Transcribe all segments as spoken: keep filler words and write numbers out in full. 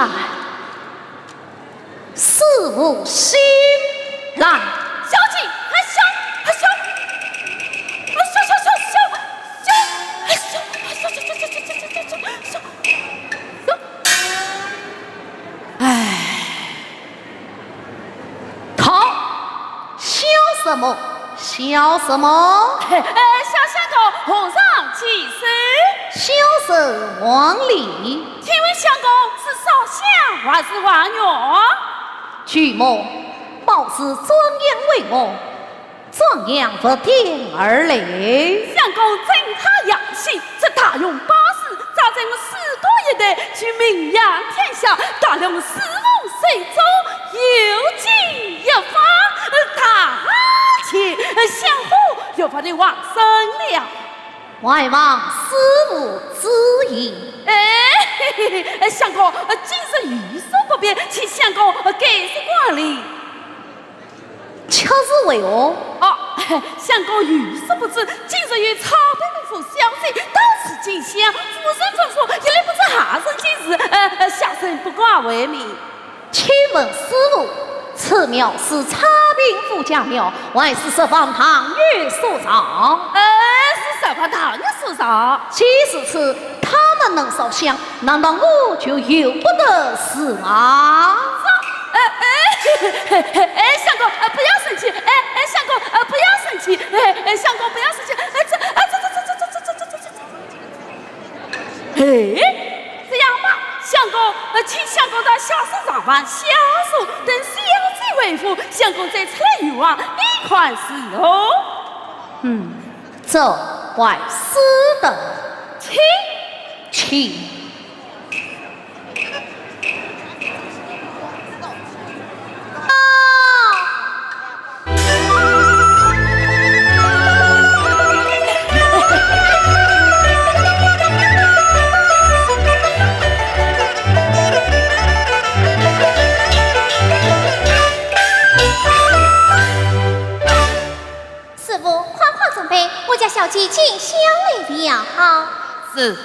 啊，师父请来。小姐，哎，小，哎，小，哎，小，小，小，小，小，哎，小，哎，小，小，小，小，小，小，小，小，小，哎。 唐，笑什么？笑什么？呃，小相公，皇上请安。小生王林。请问相公是烧香还是还愿？舅母，保持庄严为我， 庄严不点而来。相公真太阳气，这大雄八字早在我师徒一代就名扬天下，大了我师父手中有金一方，呃，大清，呃，香火越发的旺盛了。还望师父旨意。哎，嘿嘿嘿，相公，呃，今日有所不便，请相公，呃，改日光临。 却是为何？哦，相公有所不知，今日有采苹府小姐到此进香，夫人吩咐，一律不准下人进入，呃，呃，下人不敢违命。请问师父，此庙是采苹府家庙，还是十方大儒所造？呃，是十方大儒所造。既如此，他们能烧香，难道我就由不得事吗？ 呃，哎，哎，相公，呃，不要生气，哎，哎，相公，呃，不要生气，哎，哎，相公，不要生气，哎，这，哎，这，这，这，哎，这样吧，相公，呃，请相公到下室上房小坐，等小姐回府，相公再出来游玩，你看如何？嗯，这还使得。请。请。 师父，快快准备，我家小姐进香来了。是。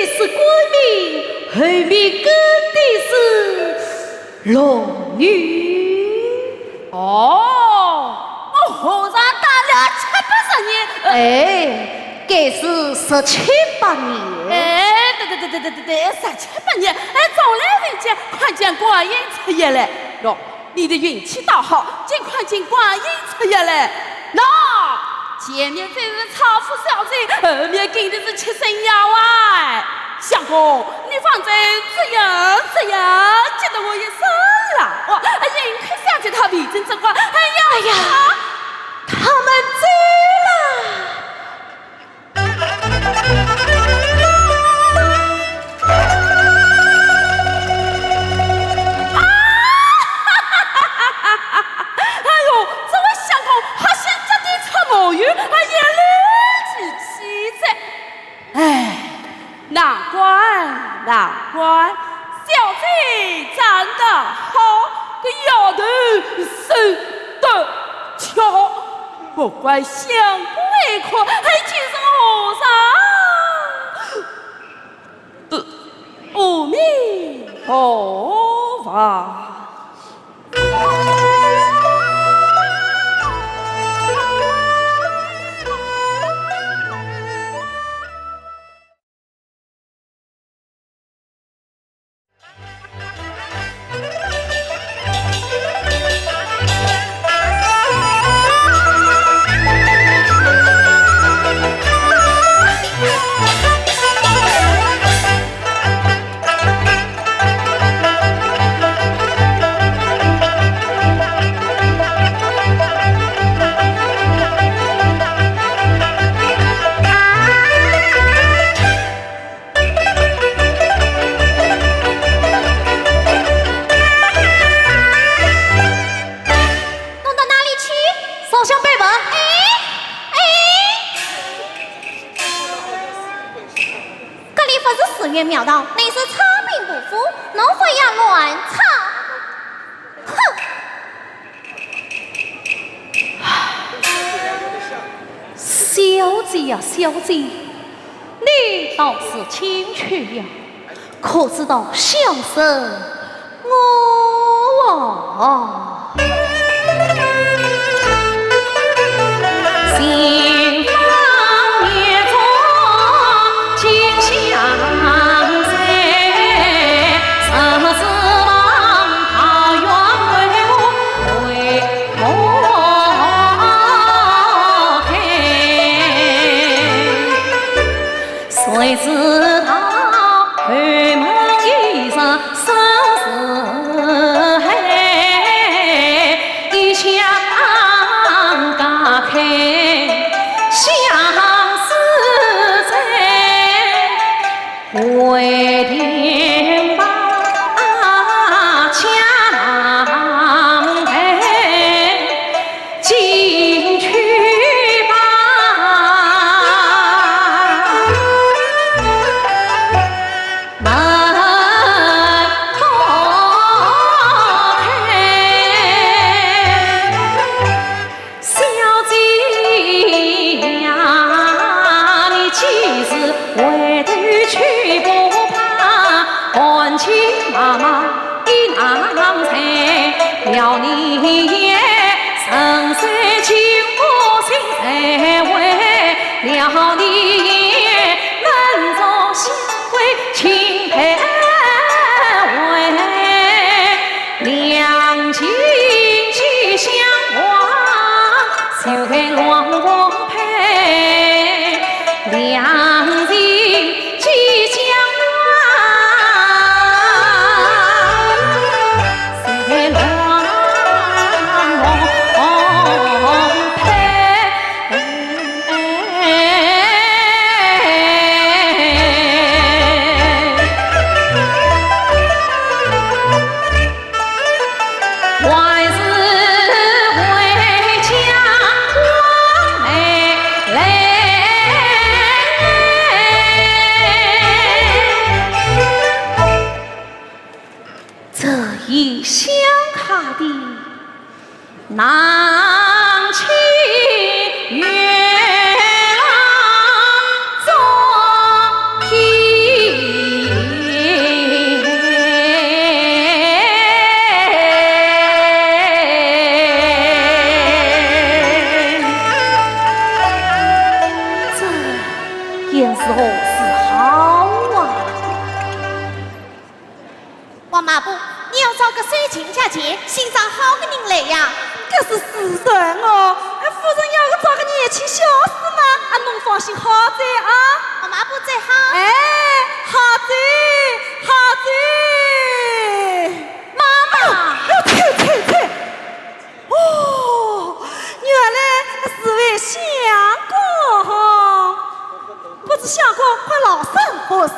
是官名，后面跟的是龙女。哦，我和尚打了七八十年。哎，该是十七八年。哎，对对对对对对对，十七八年，哎，从来未见看见观音出现嘞。喏， 你的运气倒好，竟看见观音出现嘞。喏，前面这是搀扶小姐，后面跟的是七仙妖啊。相公，你方才这样这样激得我一身冷汗，哎呀，幸亏小姐她未曾责怪。哎呀，哎呀，他们走了。 哎呦，这位相公好像急得出毛病，哎呀，来气气哉。哎，难怪，难怪，小姐长得好，这丫头生得巧，不怪相公爱看，还真是和尚。 阿弥陀佛。弄到哪里去？烧香拜佛。哎，哎，这里不是寺院庙堂，乃是昌平府，侬勿要乱闯。哼！小姐呀，小姐， 你倒是进去呀，可知道小生我……心脏好个人来呀。搿是自然哦，哎，夫人要我找个年轻小厮嘛，啊，侬放心好哉啊。妈妈不在哈。哎，好哉，好哉。妈妈。哎，啐啐啐。哦，原来是位相公。 不知相公唤老身何事？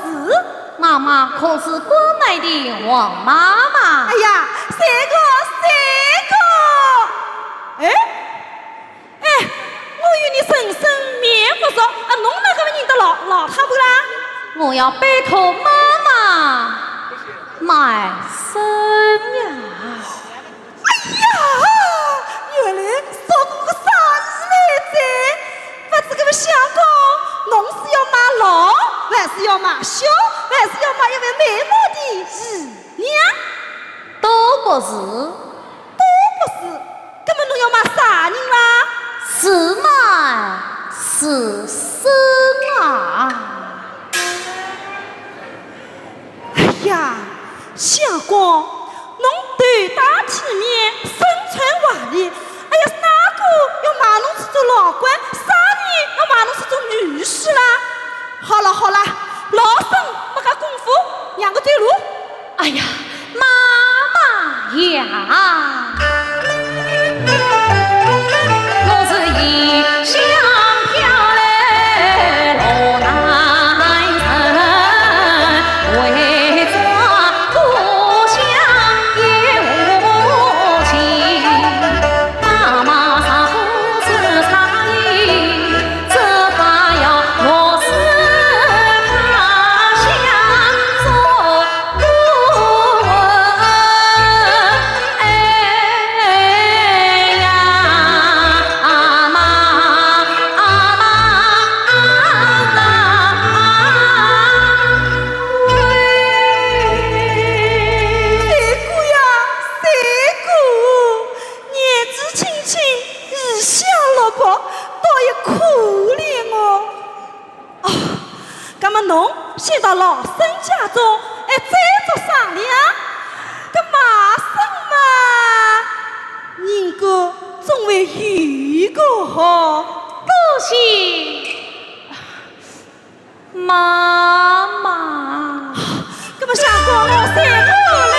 妈妈可是官卖的王妈妈？哎呀，是个，是个。哎，哎，我与你人生面不熟，啊，侬哪个会认得老，老太婆啦？我要拜托妈妈卖身呀。 哎呀，原来说过个啥事来哉？不知搿位相公，侬是要卖老，还是要卖小，还是要卖一位美貌的姨娘？都不是。都不是，搿么侬要卖啥人啦？是卖是身啊。 哎呀，相公，侬头戴体面，身穿华丽，哎呀，哪个要卖侬去做老官，啥人要卖侬去做女婿啦？好了好了，老身没搿功夫，让我走路。哎呀，妈妈呀！ 三哥呀，三哥，年纪轻轻，一向落魄，倒也可怜哦。 哦，那么侬先到老身家中，哎，再做商量。搿卖身嘛，人家总会有个好。多谢妈妈。 那么相公，我先过来。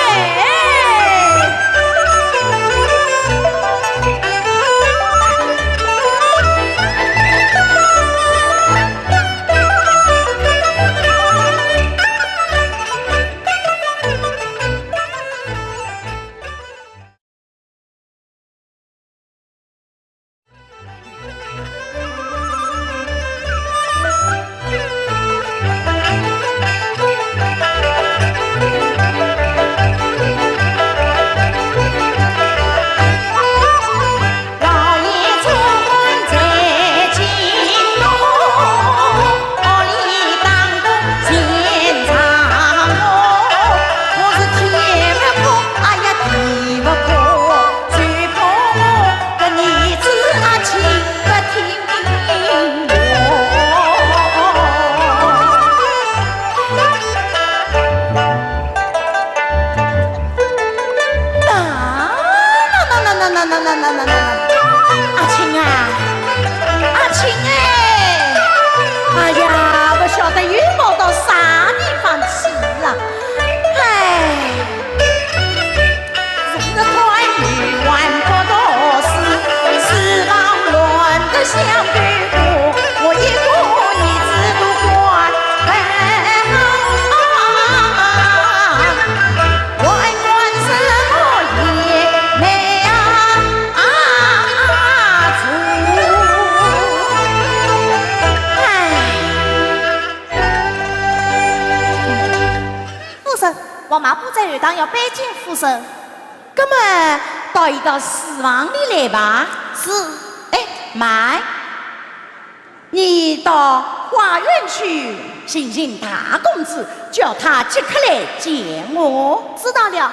阿庆啊，阿庆哎，哎呀，不晓得又跑到啥地方去了。哎。 夫人，王妈妈在后堂要拜见夫人。 那么，到一到书房里来吧。是。哎，慢，你到花园去寻寻大公子，叫他即刻来见我。知道了。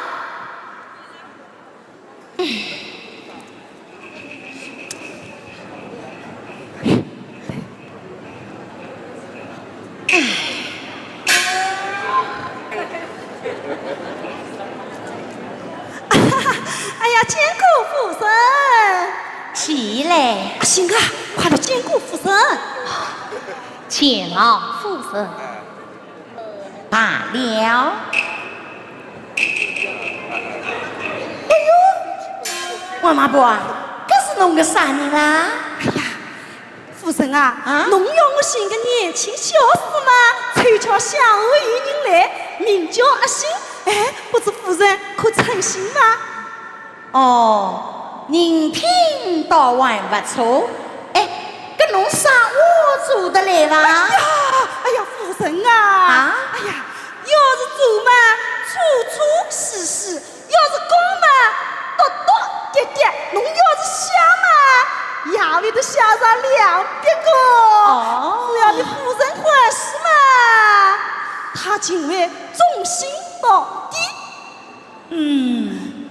哎呀，见过夫人。起来。阿信啊，快来见过夫人。见过夫人。罢了。哎呦，王妈婆啊，搿是侬个啥人啦？哎呀， 夫人啊，啊？侬要我寻个年轻小厮嘛，凑巧乡下有人来，名叫阿信，哎，不知夫人可称心吗？哦，人品倒还不错。哎，搿侬啥活做得来伐？哎呀，哎呀，夫人啊，啊？哎呀，要是做嘛，粗粗细细， 要是工嘛，笃笃结结，侬要是写嘛，也会得写上两百个。哦。只要你夫人欢喜嘛，他竟会忠心到底。嗯，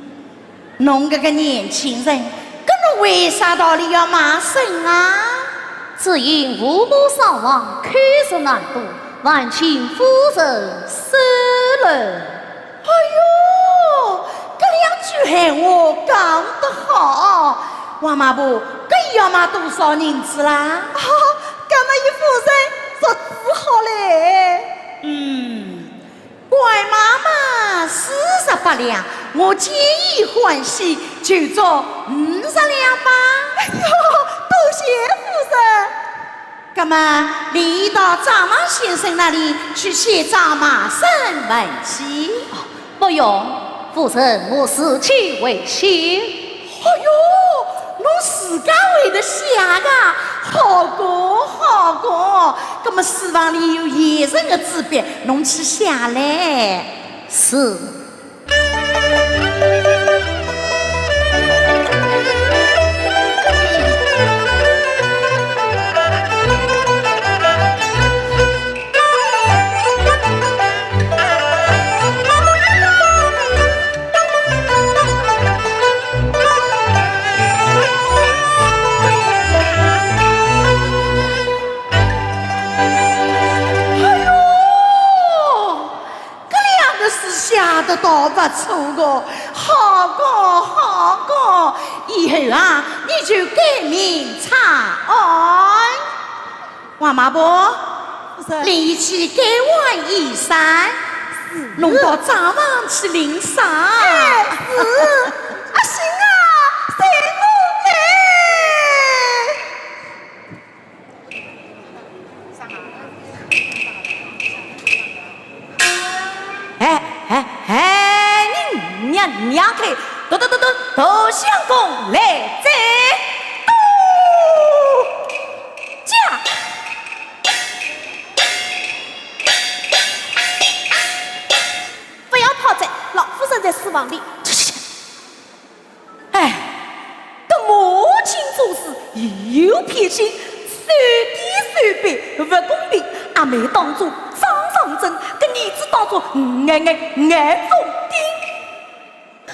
侬搿个年轻人，搿侬为啥道理要卖身啊？只因父母双亡，口实难过，还请夫人收留。 哎哟，搿两句闲话讲得好，王妈婆，搿要卖多少银子啦？啊，搿么依夫人做主好嘞。嗯，乖妈妈四十八两，我见伊欢喜就做五十两吧。哎哟，多谢夫人。 那么，你到账房先生那里去写张卖身文契。哦，不用，夫人，我自己会写。哎哟，侬自家会得写啊？好个，好个。那么书房里有现成的纸笔，侬去写来。是。 哎哟， 搿两个字写得倒勿错个，好个，好个，以后啊，你就改名查案。王妈婆，是。你去改换衣衫，是。侬到账房去领赏。哎，是。阿信啊，随我来。 哎，哎，哎，你让，让开，嘟嘟嘟嘟，投降公来哉，嘟，驾。不要跑哉，老夫人在书房里。 哎，搿母亲做事有偏心，手底手背勿公平，阿妹当做掌上珍，搿儿子当做眼眼眼中钉。哼！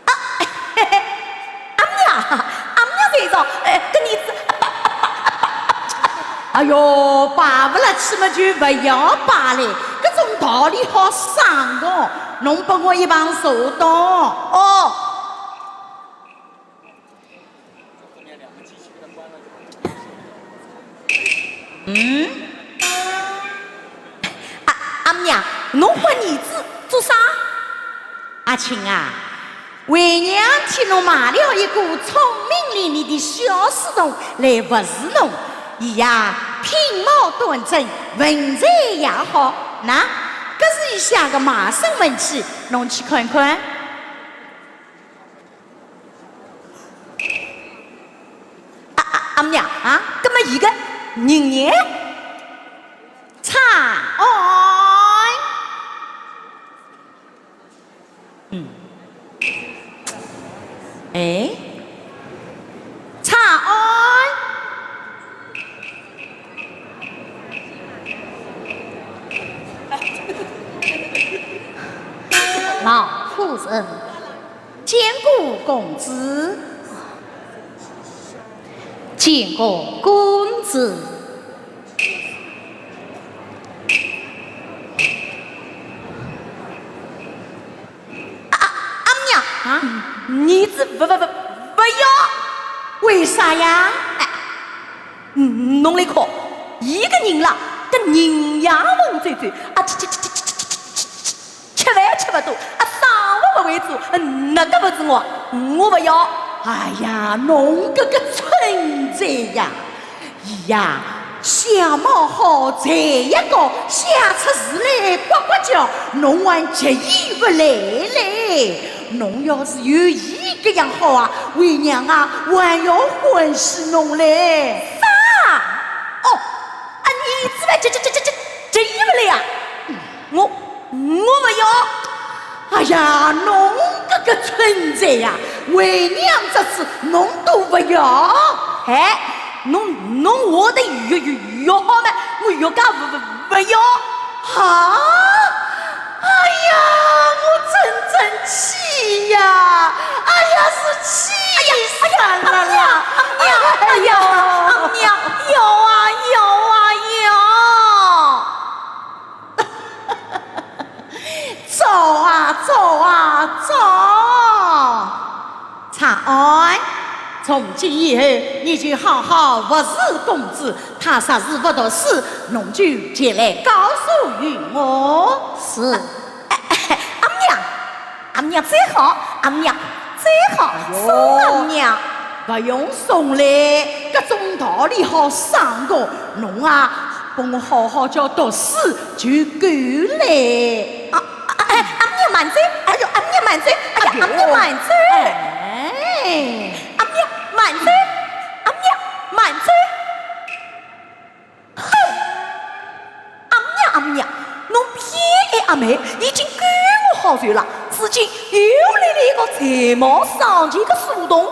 啊，嘿嘿，阿娘，阿娘在上，哎，搿儿子，啊，爸，爸，爸，爸，爸。哎哟，摆勿落去嘛就勿要摆嘞，搿种道理好省个。 侬拨我一旁坐等。哦。嗯？啊，阿娘，侬唤儿子做啥？阿庆啊，为娘替侬买了一个聪明伶俐的小书童来服侍侬。伊呀，品貌端正，文才也好。喏，搿是伊写个卖身文契， 侬去看看。啊，啊，阿娘啊，搿么伊个人言？查案。嗯。哎？ 查案。老夫人。见过公子。见过公子。啊，勿勿勿勿要！为啥呀？哎，嗯，侬来看，伊个人啦，搿人也文绉绉，啊，吃吃吃吃吃吃吃吃吃饭吃勿多，啊，生活勿会做，嗯，那个勿是我，我勿要。哎呀，侬搿个蠢材呀！ 伊呀，相貌好，才艺高，写出字来呱呱叫，侬还及伊勿来嘞。侬要是有伊搿样好啊，为娘啊，还要欢喜侬嘞。啥？哦，啊，儿子还及及及及及及伊勿来呀？我，我勿要。 哎呀，侬搿个蠢材呀，为娘之事侬都勿要。哎，侬，侬活得越，越，越好嘛，我越加勿，勿，勿要。啊？哎呀，我真正气呀！哎呀，是气死了啦！哎呀，哎呀，哎呀，要啊，要啊，要！ 早啊，早啊，早！长安，从今以后，你就好好服侍公子，他若是不读书，侬就前来告诉于我。是。哎，哎，阿娘，阿娘最好，阿娘最好，哎呦，送阿娘。 勿用送嘞，搿种道理好省个，侬啊，帮我好好叫读书就够嘞。啊，啊，哎，阿娘慢走，哎呦，阿娘慢走，哎呀，哎呦，阿娘慢走，哎，阿娘慢走，阿娘慢走。 哼！阿娘，阿娘，侬偏爱阿妹，已经够我好受了，如今又来了一个才貌双全的书童。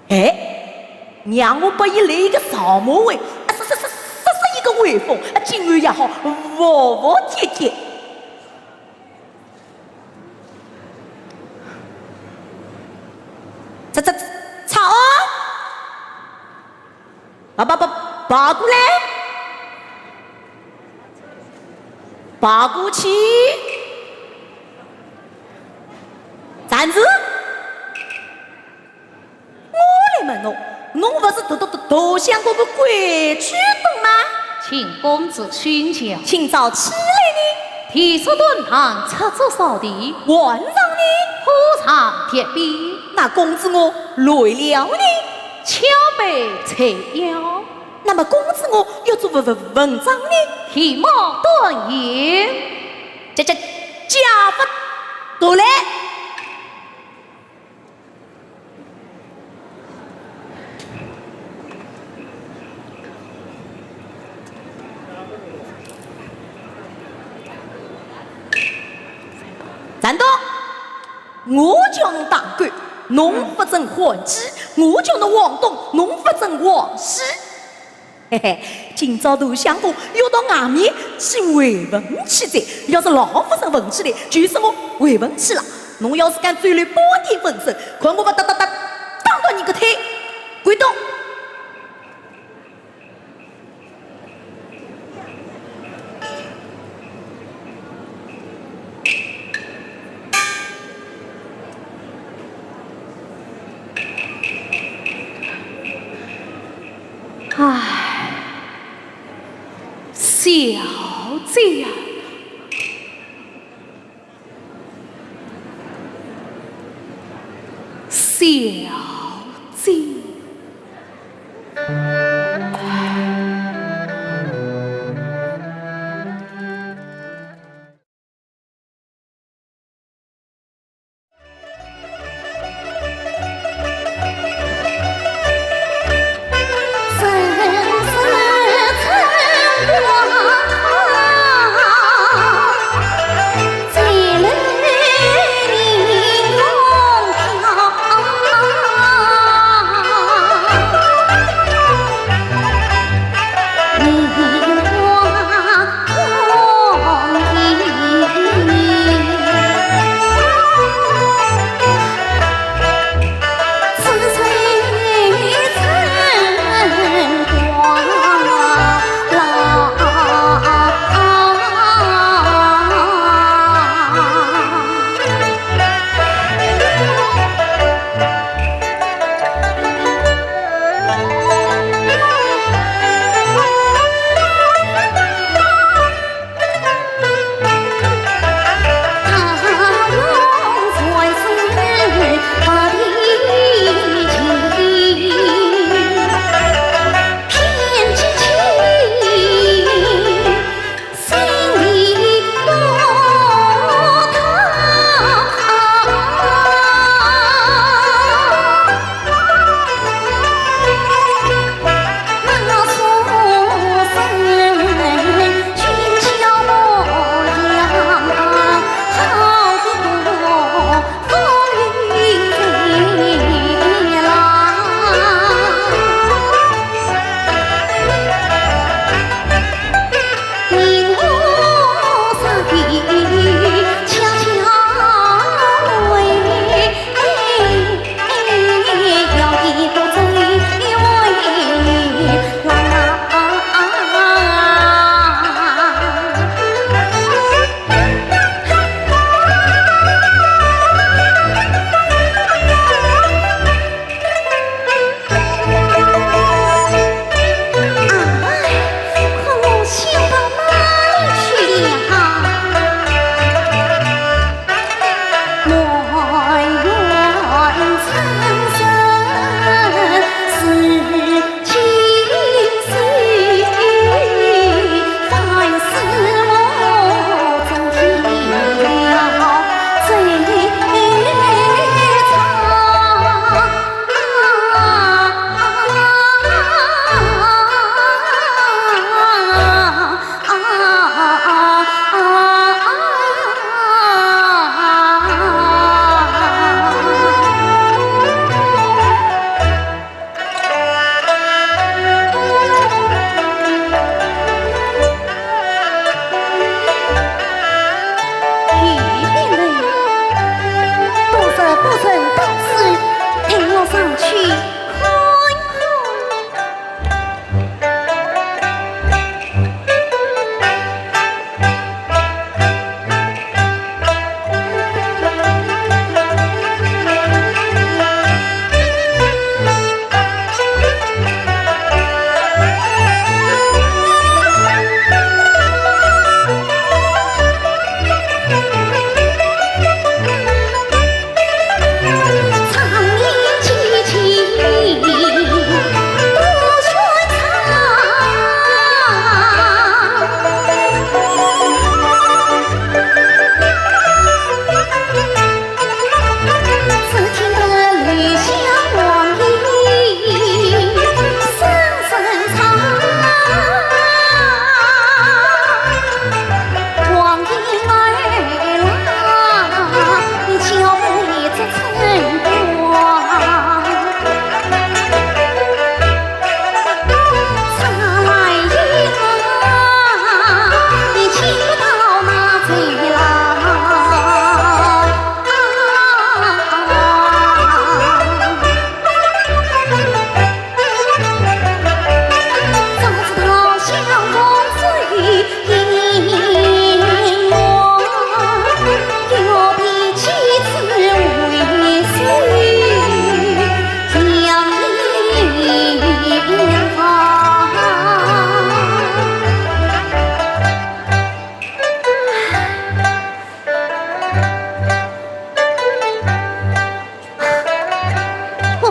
哎，让我拨伊来一个上马威，啊，杀杀杀杀杀一个威风，啊，今后也好服服帖帖。这这这，操！ 跑跑跑，跑过来，跑过去，站住！我来问侬，侬勿是大大大大相公个闺女懂吗？请公子欣赏。今朝起来呢？提着断堂，出着扫地。换上呢？铺上铁匾。那公子我来了呢？ 敲背捶腰。那么公子我要做文文文章呢？提帽断鞅。这这家法都来。站到。 我叫侬打狗，侬勿准还击；我叫侬晃动，侬勿准还击。嘿嘿，今朝大相公要到外面去回文去哉，要是老夫人问起来，就说我回文去了。侬要是敢走漏半点风声，看我勿打打打打断你个腿！滚动！ 唉，小姐呀，小姐。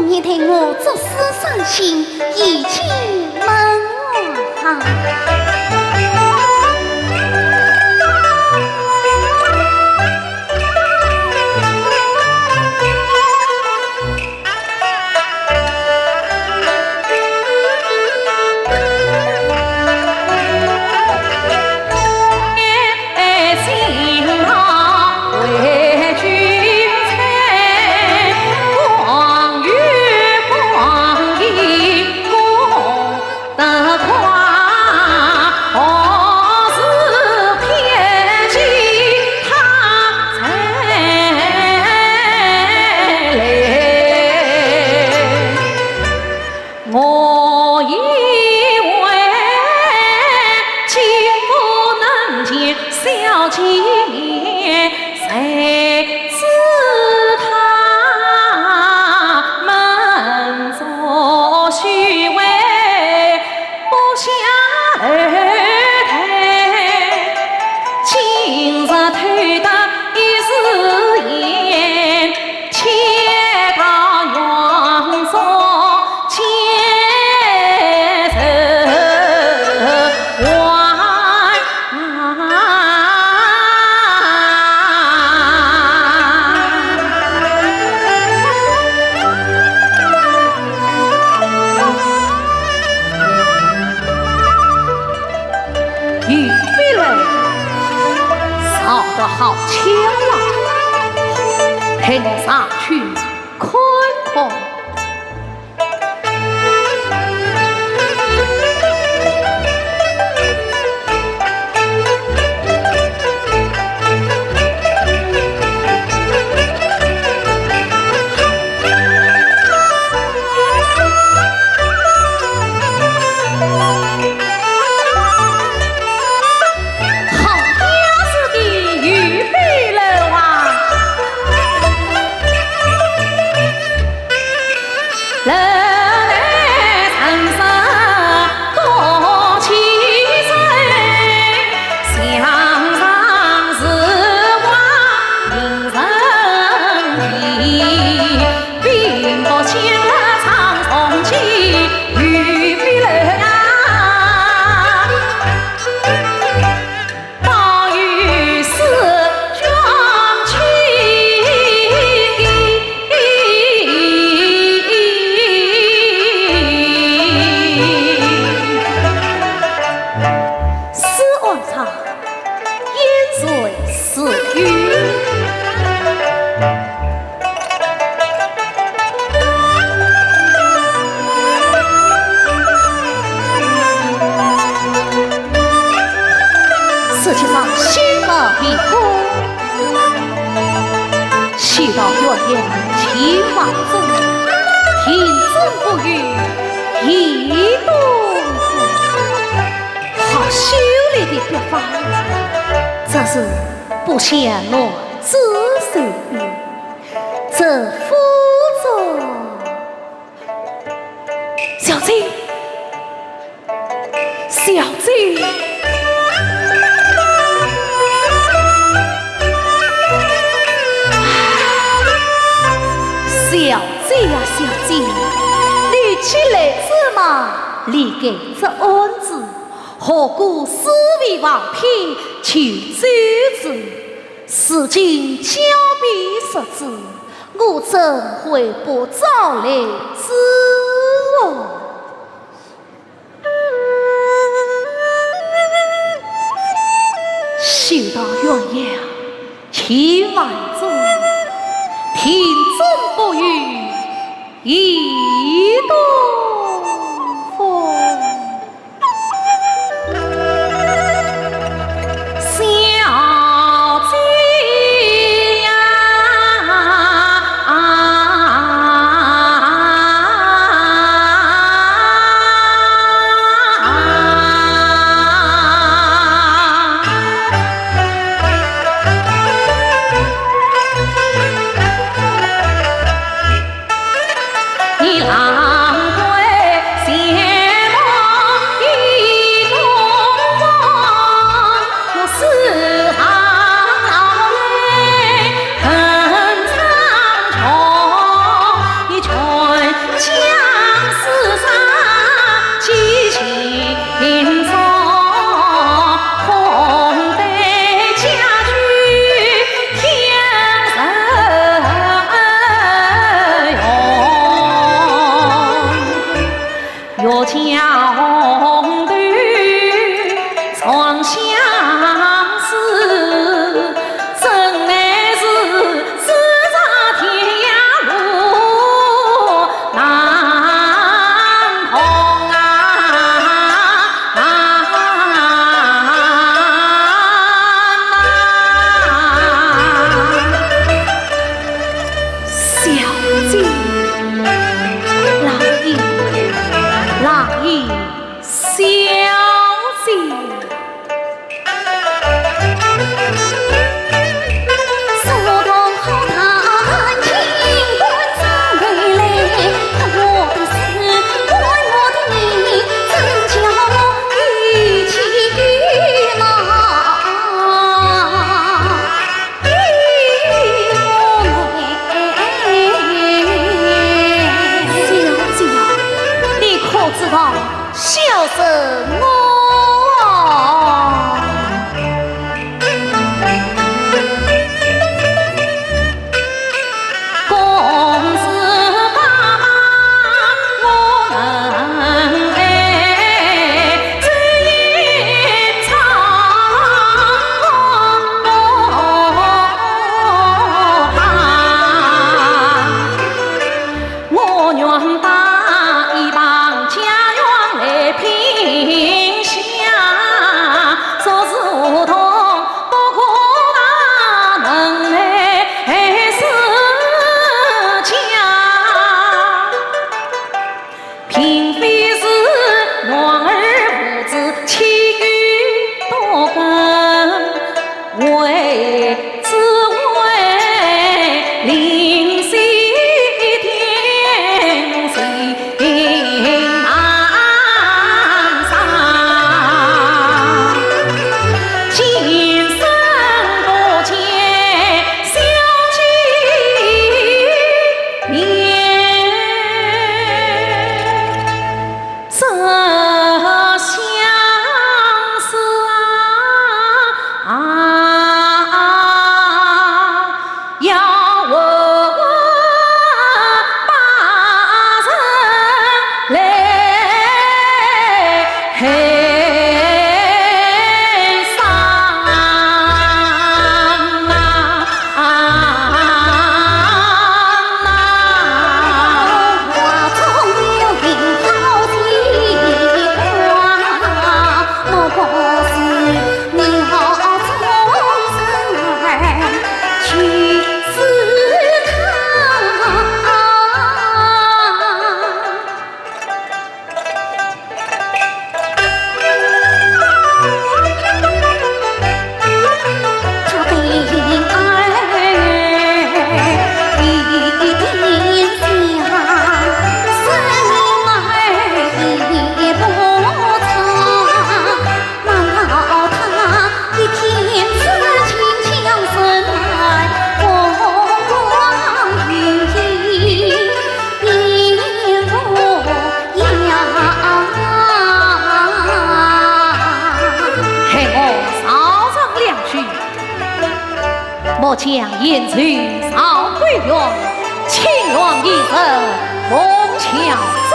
你待我作诗伤心，已经门外。我以为今不能见小姐面，谁知她门中虚伪，不下楼台。今日偷得一时闲， 且到园中见人还。预备了，造得好巧啊！待我上去 看看。好样子的预备楼啊！ 楼台城上多奇珍，墙上字画名人题，并不见得藏踪迹，预备楼啊。 宝玉是庄卿。诗岸上，烟水似雨。 实际上，心抱明月，西到鸳鸯琴房中，听政不语移东风。好秀丽的笔法，这是不像男子手笔，这府中 小姐，小姐，小姐呀，小姐，你既来此嘛，理该这案子，何故私为王妃求周折？如今交臂失之， 我怎会不招来之哦？西到鸳鸯琴房中，听政不语移东风。 小姐呀，我。公事爸爸，我们哎，只一场。我愿打一棒家园来拼下，说是无痛不可能来世家。并非是男儿无知，岂有多根。 为只为灵犀一点心难上，今生不见小姐面。 这相思啊，要我把人来伤啊。 啊，花中有名好奇花，我不是你好从生来去是他。 待我少唱两句。末将言辞饶归元，请元一声凤桥中。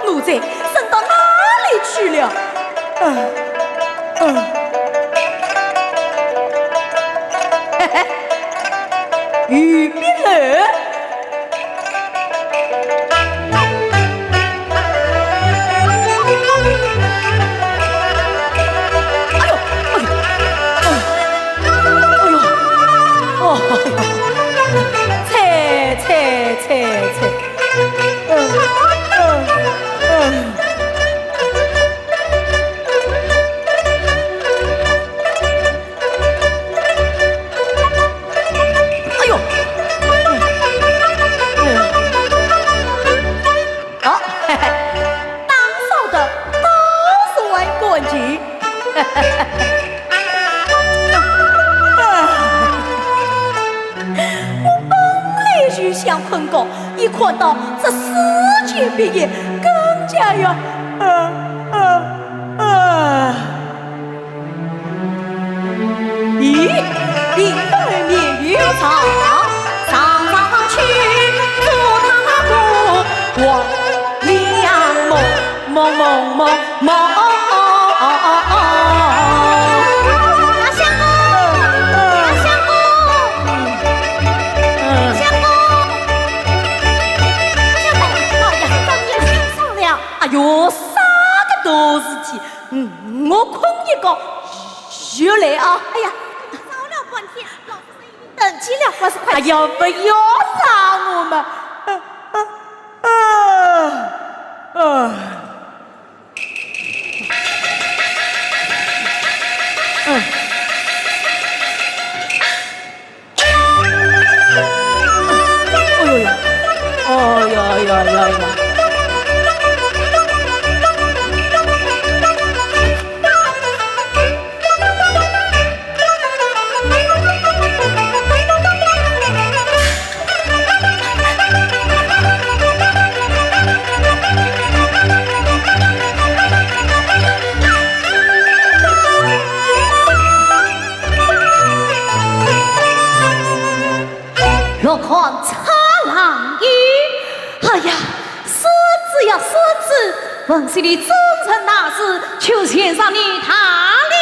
奴才，人到哪里去了？嗯，嗯。嘿嘿，有病了。 哎呦，哎呦，哎呦，哎呦，哦，哎呦，啐，啐，啐，啐。嗯，嗯，嗯。 哎呦！哎呦！好，嘿嘿，打扫得倒是还干净。我本来就想困觉，一看到这诗笺毕业，更加要，呃，呃，呃。 咦，并非眠又长，常常去做他个黄粱梦，梦，梦，梦，梦。阿相公，阿相公，阿相公，阿相公，老爷，你醒上了。哎呦，啥个大事体？嗯，我困一觉。就来啊！哎呀，吵了半天，老夫人已经等急了，还是快……哎呀，不要打我嘛！啊啊啊啊！嗯。 哎呦呦，哎呀呀呀呀！ 落款蔡郎英。哎呀，孙子呀，孙子，文戏里忠臣大事，就献上你大礼。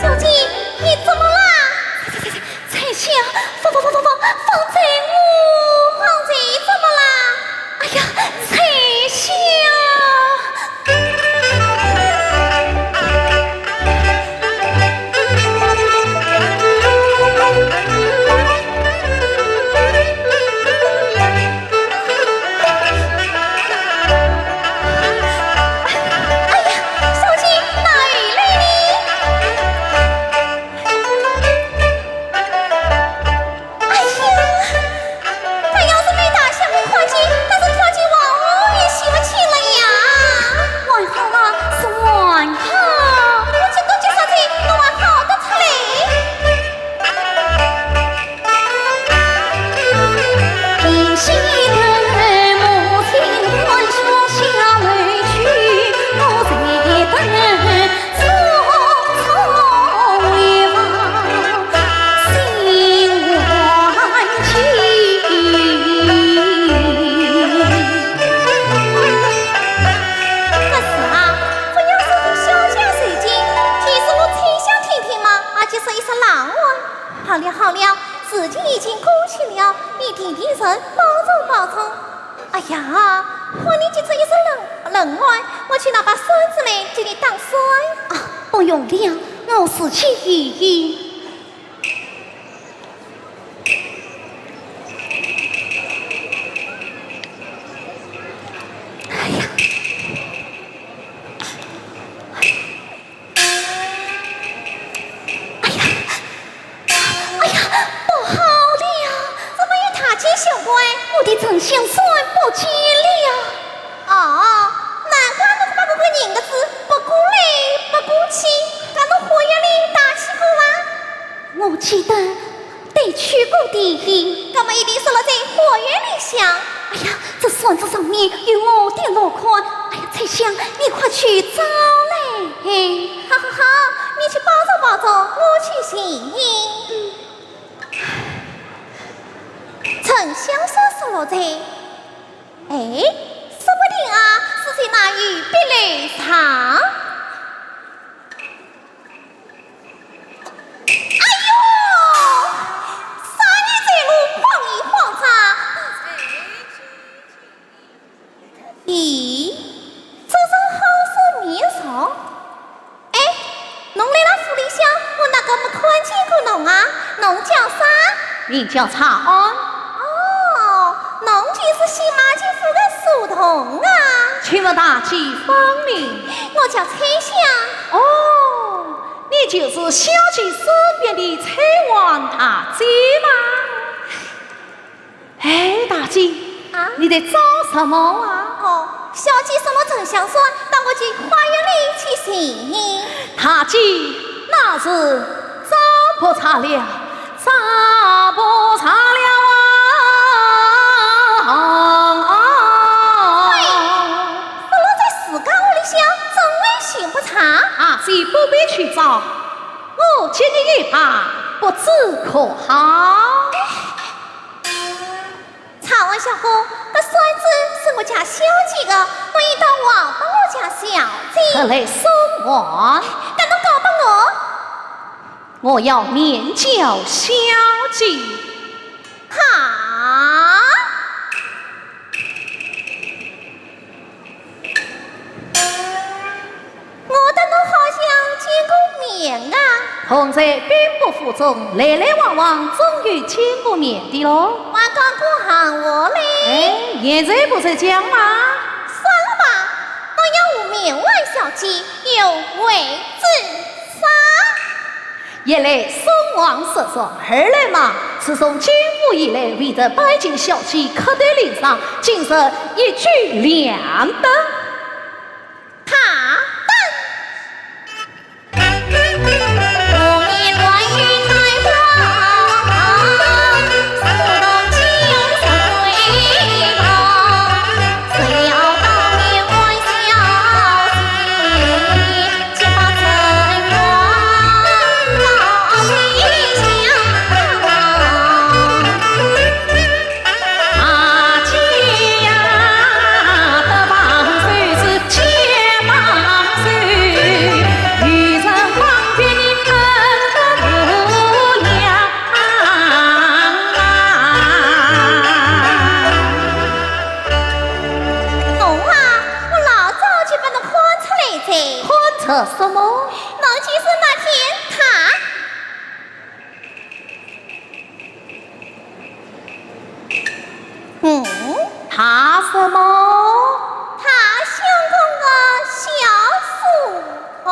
小姐，你怎么啦？ 翠香，放放放放放，放开我！放开怎么啦？哎呀，翠香！哎呀，小姐，哪里呢？ 哎呀，她要是没打响我快进，但是跳进王屋也洗不清了呀。还好啊，是还好。我去多接上去，我还好得出来。 可是啊，不要说是小姐受惊，就是我翠香听听嘛，也就是一声冷话。好了好了，事情已经过去了，你定定神，保重保重。 哎呀，看你急出一身冷，冷汗，我去拿把扇子来给你打扇。啊，不用了，我自己有。哎呀，哎呀， 哎呀，不好了！怎么又大惊小怪？我的沉香扇不见了！哦，难怪侬搿个人个子不顾来不顾去，搿侬花园里搭去过伐？我记得得去过的。搿么一定是落在花园里向。哎呀，这扇子上面有我的落款。哎呀，翠香，你快去找来。好好好，你去保重保重，我去寻。 沉香扇是落在，哎，说不定啊，是在那雨碧楼上。名叫蔡安。哦，侬就是新买进府的书童啊？请问大姐芳名？我叫翠香。哦，你就是小姐身边的翠婉大姐吗？哎，大姐，啊？你在找什么啊？哦，小姐说我沉香扇，到我去花园里去寻。大姐，那是找不着了，找不着了啊！哎，说落在自家屋里向，怎会寻不着？啊，姐不必去找，我借你一把，不知可好？哎， 蔡安小哥，搿扇子是我家小姐的，侬应当还拨我家小姐。特来送还。搿侬交拨我。我要面交小姐。哈？ 我搭侬好像见过面啊。同在兵部府中，来来往往，总有见过面的咯。还讲过闲话嘞。哎，现在不是讲吗？算了吧，我要和面还小姐，又会怎样？ 一来送还说说，二来嘛，自从进府以来，未曾拜见小姐磕头领赏，今日一举两得。哈，等。侬啊，我老早就拨侬看出来哉。看出什么？侬就是那天他。嗯？他什么？他相公的小书童。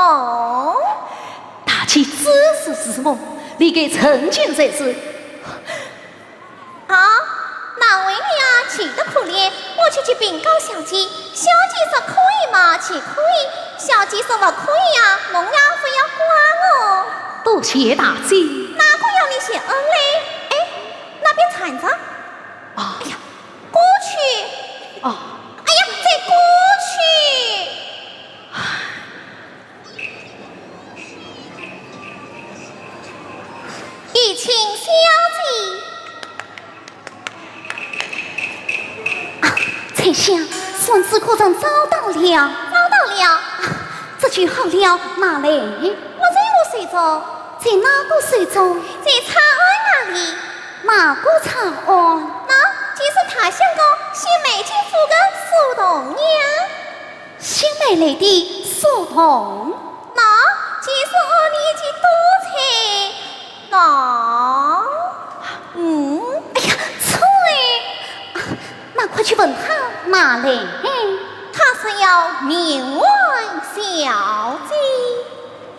大姐只是自梦，你给曾经才是。 啊，难为你啊，急得可怜，我去去禀告小姐，小姐说可以嘛，就可以，小姐说不可以啊，侬呀，不要怪我。多谢大姐。哪个要你谢恩嘞？哎，那边站着。啊。哎呀，过去。啊。哎呀，再过去。 有请小姐。啊，翠香，扇子可曾找到了？找到了。啊，这就好了，拿来。不在我手中。在哪个手中？在蔡安那里。哪个蔡安？那就是他相公新买进府的书童呀。 新买来的书童。那就是我年纪多才。那，嗯。哎呀，错哎！啊，那快去问他拿来。他说要面还小姐。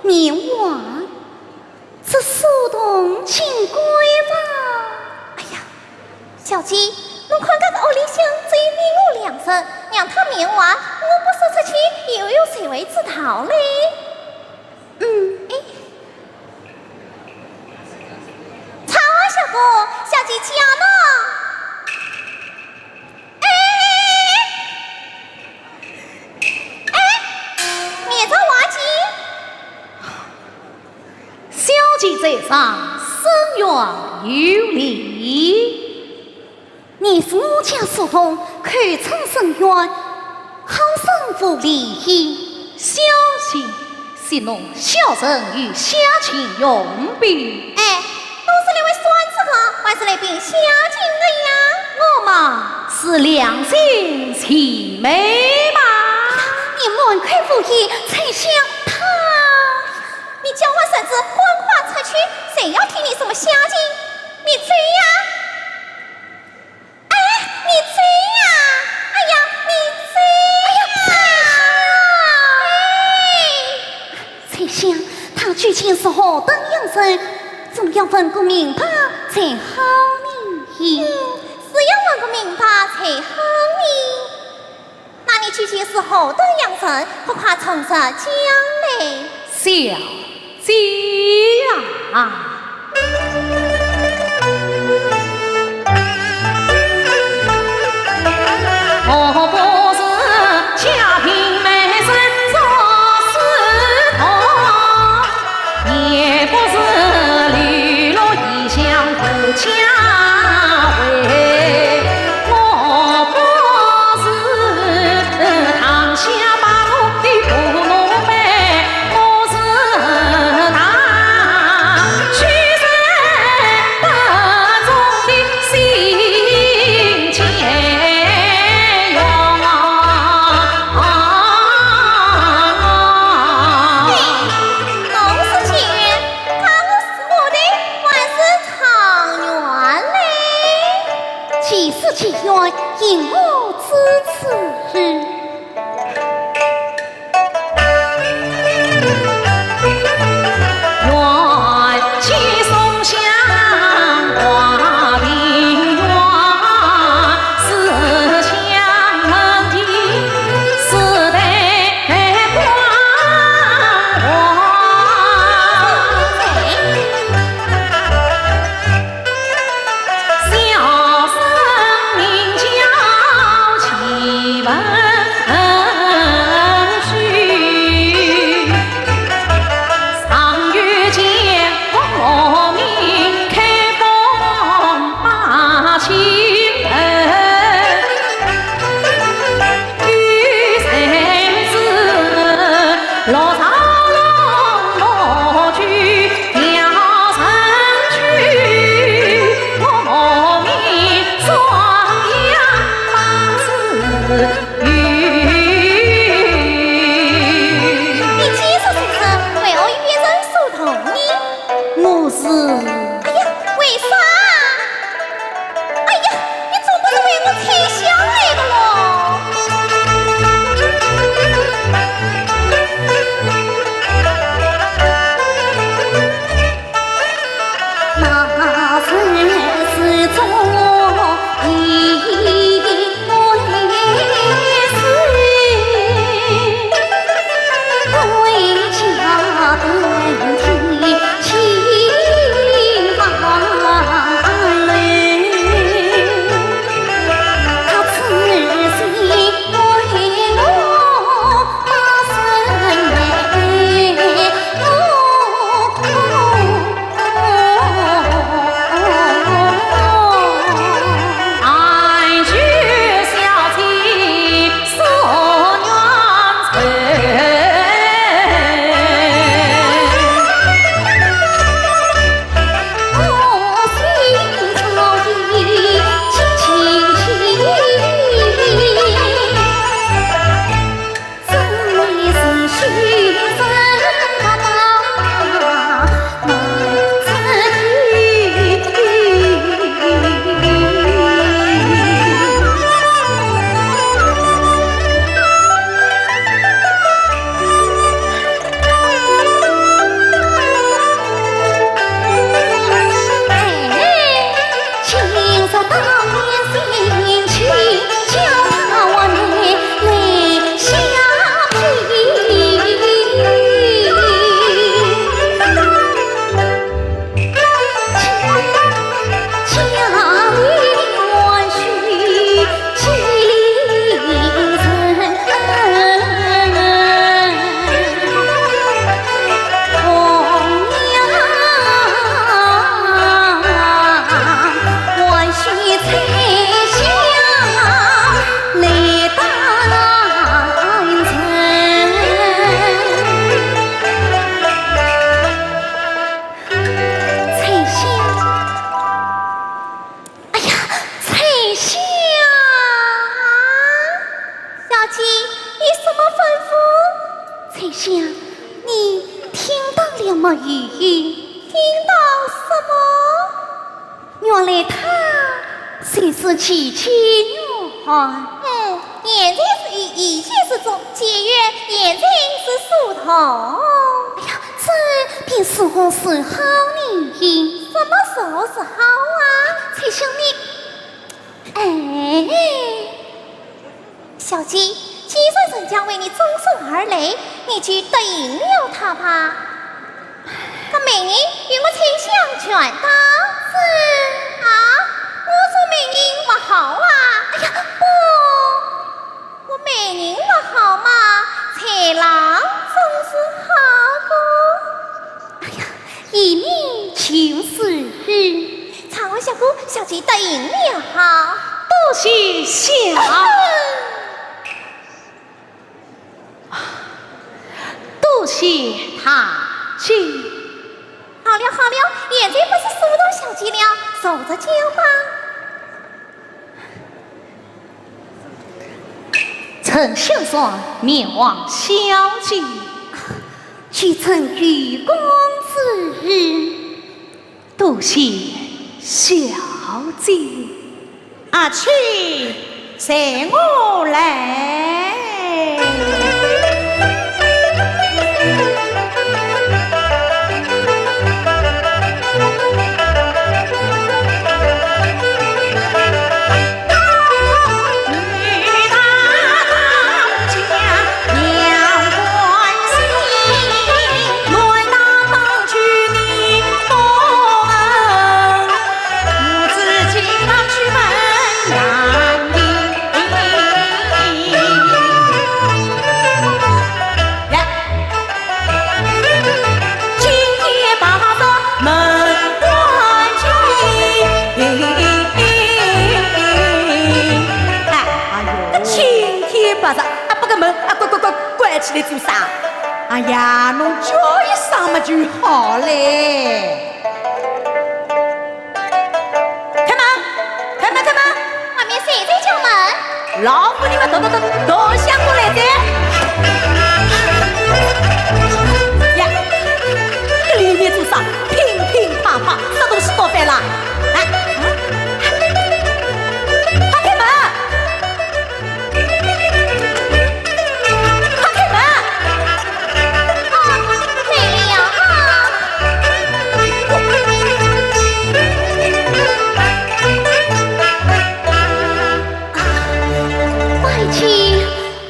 面还？ 这书童金贵吧？哎呀，小姐，侬看搿个屋里向只有你我两人，让他面还，我不说出去，又有谁会知道嘞？嗯，哎，蔡安小哥，小姐叫侬。 哎，哎，面朝外间。小姐在上，深院有礼。你是我家书童，口称深院，好生无礼。小姐， 息怒，小生与小姐用笔。哎，侬是来还扇子的，还是来禀小姐的呀？我嘛是两全其美嘛。你满口胡言，翠香她……你交还扇子，赶快出去，谁要听你什么小姐？你走呀！他究竟是何等样人，总要问个明白才好呢。嗯，是要问个明白才好呢。那你究竟是何等样人，快快从实讲来。小姐呀！ 既是其愿，因何至此？你既是书生，为何与别人书童呢？我是……哎呀，为啥？哎呀，你总不是为我吹箫来的喽？哎呀，翠香！小姐，你什么吩咐？翠香，你听到了没有？听到什么？原来他就是季建元。嗯，现在是于一线之中，解元，现在是书童。哎呀，你是何时好呢？什么时候是好啊？翠香你，哎，小姐，既然人家为你终身而来，你就答应了他吧。搿媒人与我翠香全当。是啊，我说媒人勿好啊。哎呀，不，我媒人勿好嘛， 菜郎总是好个。哎呀，依你就是。唱完小歌，小姐答应了。多谢小，多谢大姐。好了好了，现在不是书童小姐了，坐着酒吧。 陈相爷面望小姐。启程，愚公子。多谢小姐。阿去，随我来。 今天白日门关紧。哎，哎呦，今天白日啊，把个门啊关关关关起来做啥？哎呀，侬叫一声嘛就好嘞。 开门，开门，开门！外面谁在叫门？老夫人嘛，咚咚咚咚响过来哉。呀，搿里面做啥？乒乒乓乓，啥东西倒翻了？哎，快开门！ 快开门！哦，来了啊！母，母，母，母，母，母亲，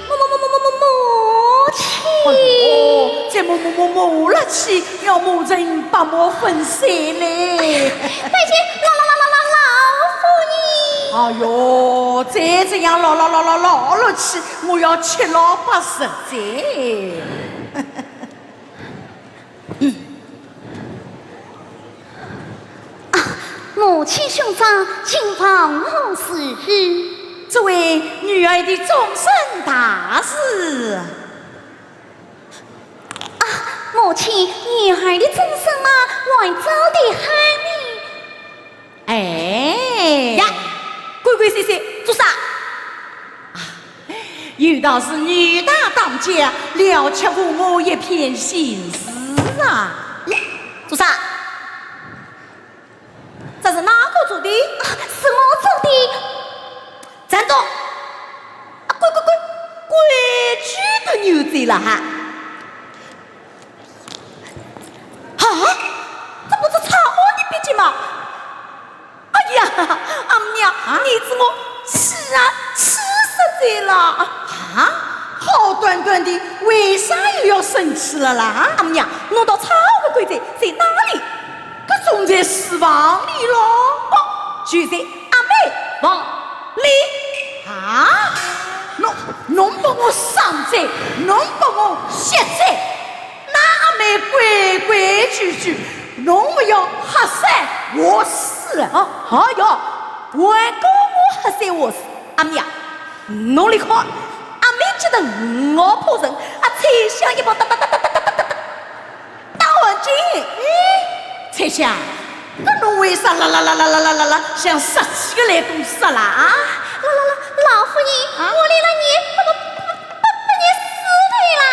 母，母，母，母，母，母亲。哎呦，再母，母，母，母下去，要母亲百母粉碎嘞。拜见老，老，老，老，老，老夫人。哎呦，再这样老，老，老，老，老下去， 我要七老八十哉。啊，母亲兄长，请问何事？这位女儿的终身大事。啊，母亲，女儿的终身嘛，还早得很呢。 哎。呀，鬼鬼祟祟，做啥？啊，有道是女大当嫁，了却父母一片心事啊。呀，做啥？这是哪个做的？啊，是我做的。站住！啊，鬼鬼鬼，规矩都扭转了哈。 啊，这不是抄我的笔迹吗？哎呀，阿姆娘，啊？你子我气啊，气煞哉了。啊？好端端的，为啥又要生气了啦？阿姆娘，侬倒抄我的笔迹在哪里？搿总在书房里咯。哦，就在阿妹房里。啊？侬，侬把我伤哉，侬把我歇哉。 那阿妹规规矩矩，侬勿要瞎三话四。啊，哎哟，还讲我瞎三话四。阿姆娘，侬来看，阿妹急得五毛破人，啊，菜香一包打打打打打打打打打完劲。哎，菜香，搿侬为啥啦啦啦啦啦啦啦啦，像杀气个来东西啦啊？老，老，老，老夫人，啊？我来了，你，不，不，不，不，不，你死对啦。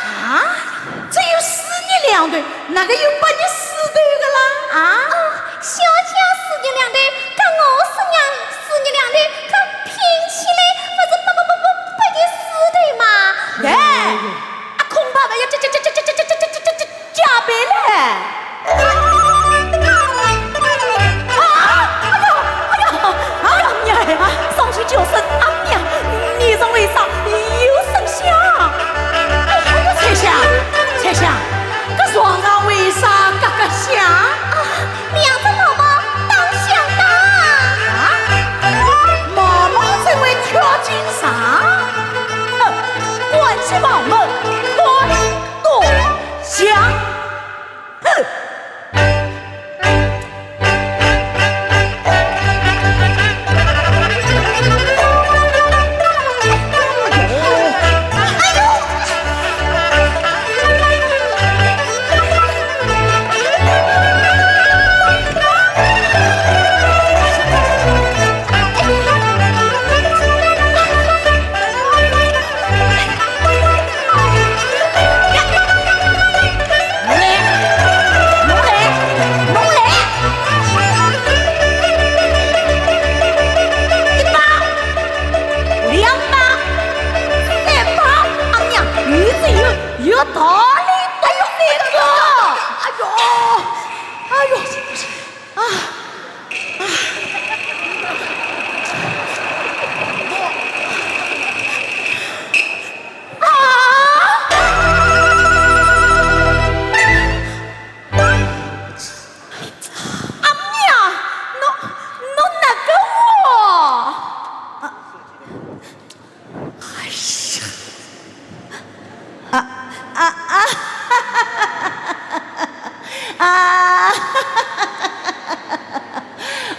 啊？ 只有四日两头，哪个有八日四头的啦？啊？哦，小姐四日两头，搿我四日，四日两头，搿拼起来勿是八，八，八，八，八日四头嘛？哎，啊，恐怕还要加，加，加倍嘞。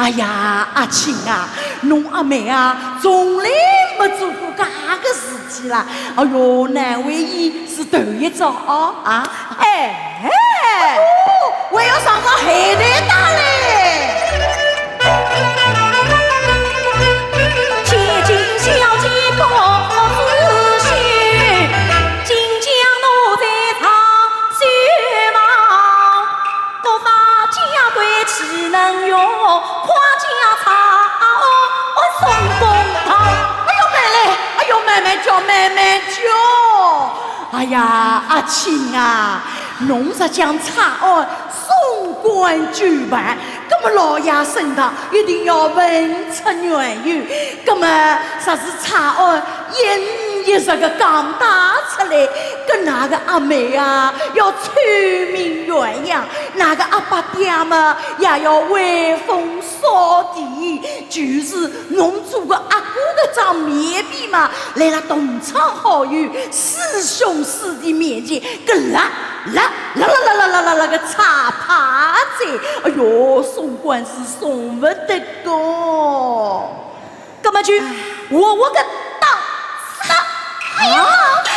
哎呀，阿卿啊，侬阿妹啊，从来没做过介个事体啦。哎哟，难为伊是头一遭哦，啊。哎，哎哟，还要上上海滩搭嘞。千金小姐不知羞，金将奴才唱羞貌。 国法家规岂能容，跨家差，哦，送公堂。哎哟，慢来，哎哟，慢慢叫，慢慢叫。哎呀，阿卿啊，侬若将差案送官究办，葛么老爷升堂一定要问出缘由，葛么若是差案一五一十个讲带出来，搿㑚个阿妹啊，要臭名远扬，㑚个阿伯爹嘛，也要威风扫地。就是侬做个阿哥搿张面皮嘛，辣辣同窗好友、师兄师弟面前，搿啦啦啦啦啦啦啦啦个差派子，哎哟，送官是送勿得个。 葛么就活活个打死吧。哎呀，老夫人，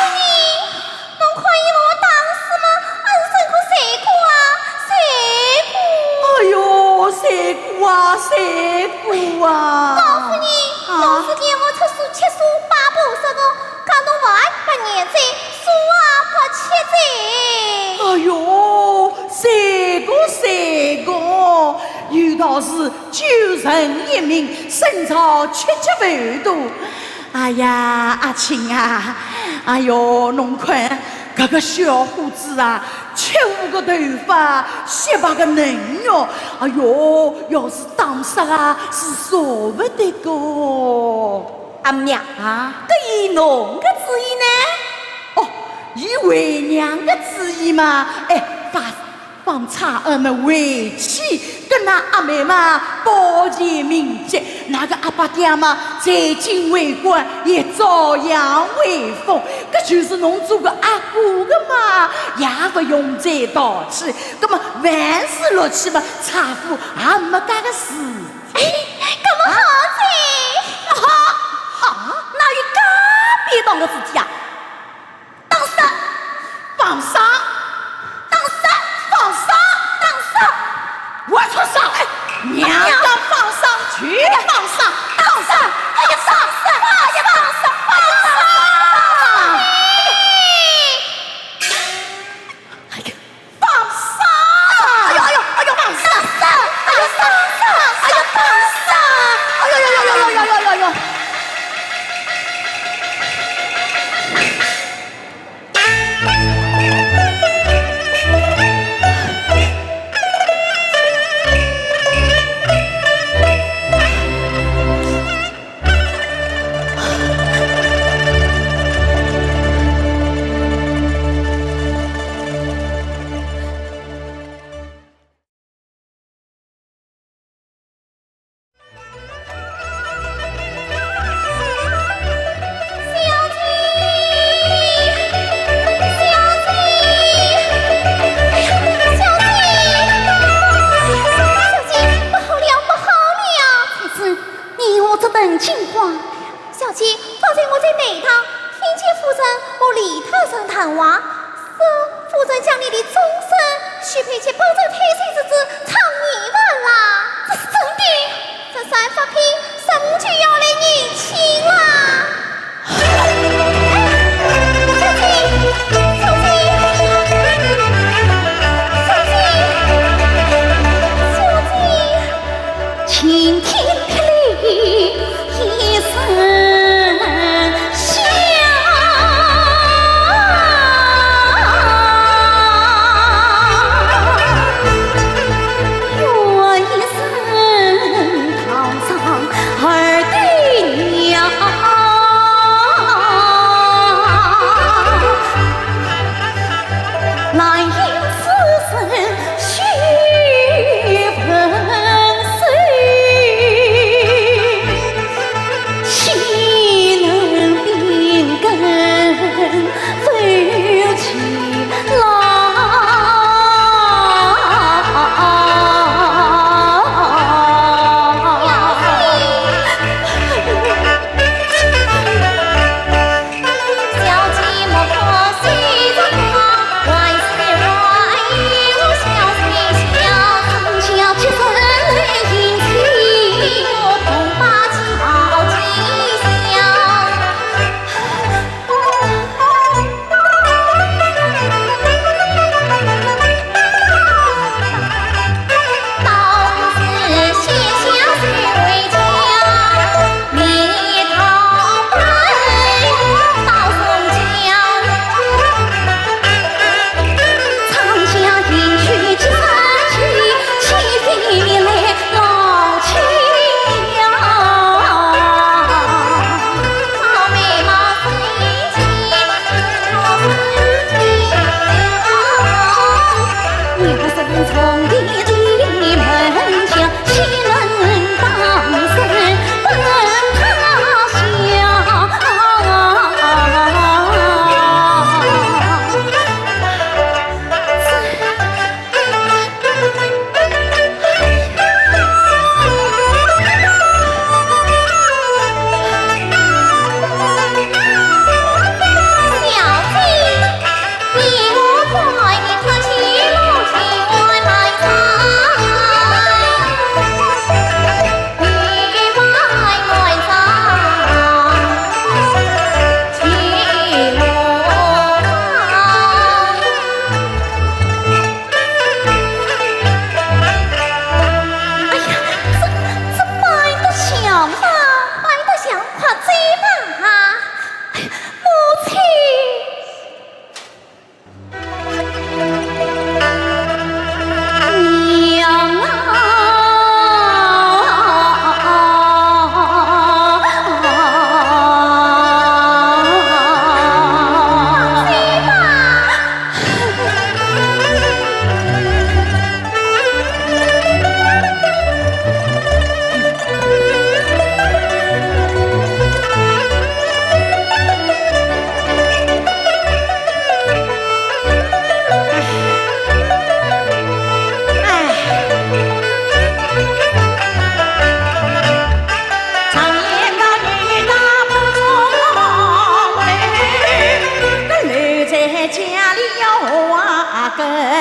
侬可以活活打死吗？还是真个罪过啊，罪过。哎哟，罪过啊，罪过啊！老夫人，啊？侬是见我出手七手八步杀我，讲侬还勿认罪，手啊勿切罪。哎哟，罪过罪过，有道是 救人一命，胜造七级浮屠。哎呀，阿卿啊，哎哟，侬看，搿个小伙子啊，七五个头发，雪白个嫩肉，哎哟，要是打杀啊，是舍勿得个。阿娘啊，搿依侬个主意呢？哦，依为娘个主意嘛，哎，勿 放差案么回去，跟㑚阿妹嘛保全名节，㑚个阿伯爹嘛在京为官，也照样威风。搿就是侬做个阿哥个嘛，也勿用再淘气。葛么万事落去嘛，差夫也没介个事体。哎，葛么好哉。啊，好，哪有介便当个事体啊？ 打杀！放杀！打杀！放杀！打杀！活畜生！哎，娘讲放杀就放杀，放杀！哎呀，放杀！哎呀，放杀！放杀！哎呀，放杀！哎呦，哎呦，哎呦，放杀！哎呦，放杀！哎呦，放杀！哎呦，呦，呦，呦，呦，呦，呦，呦！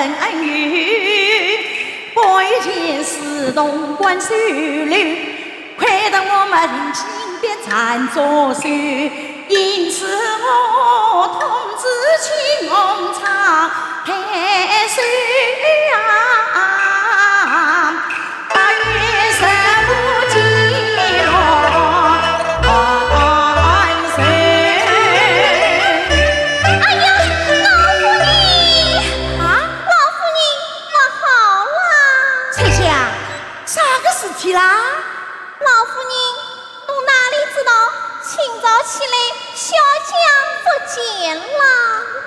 恩怨，不以前世同官收留，亏得我们情别缠左手，因此我痛自青红长太守啊。 八月十五见落寒霜。哎呀，老夫人！啊？老夫人，不好啦！春香，啥个事体啦？老夫人， 我哪里知道，清早起来，小姐不见了。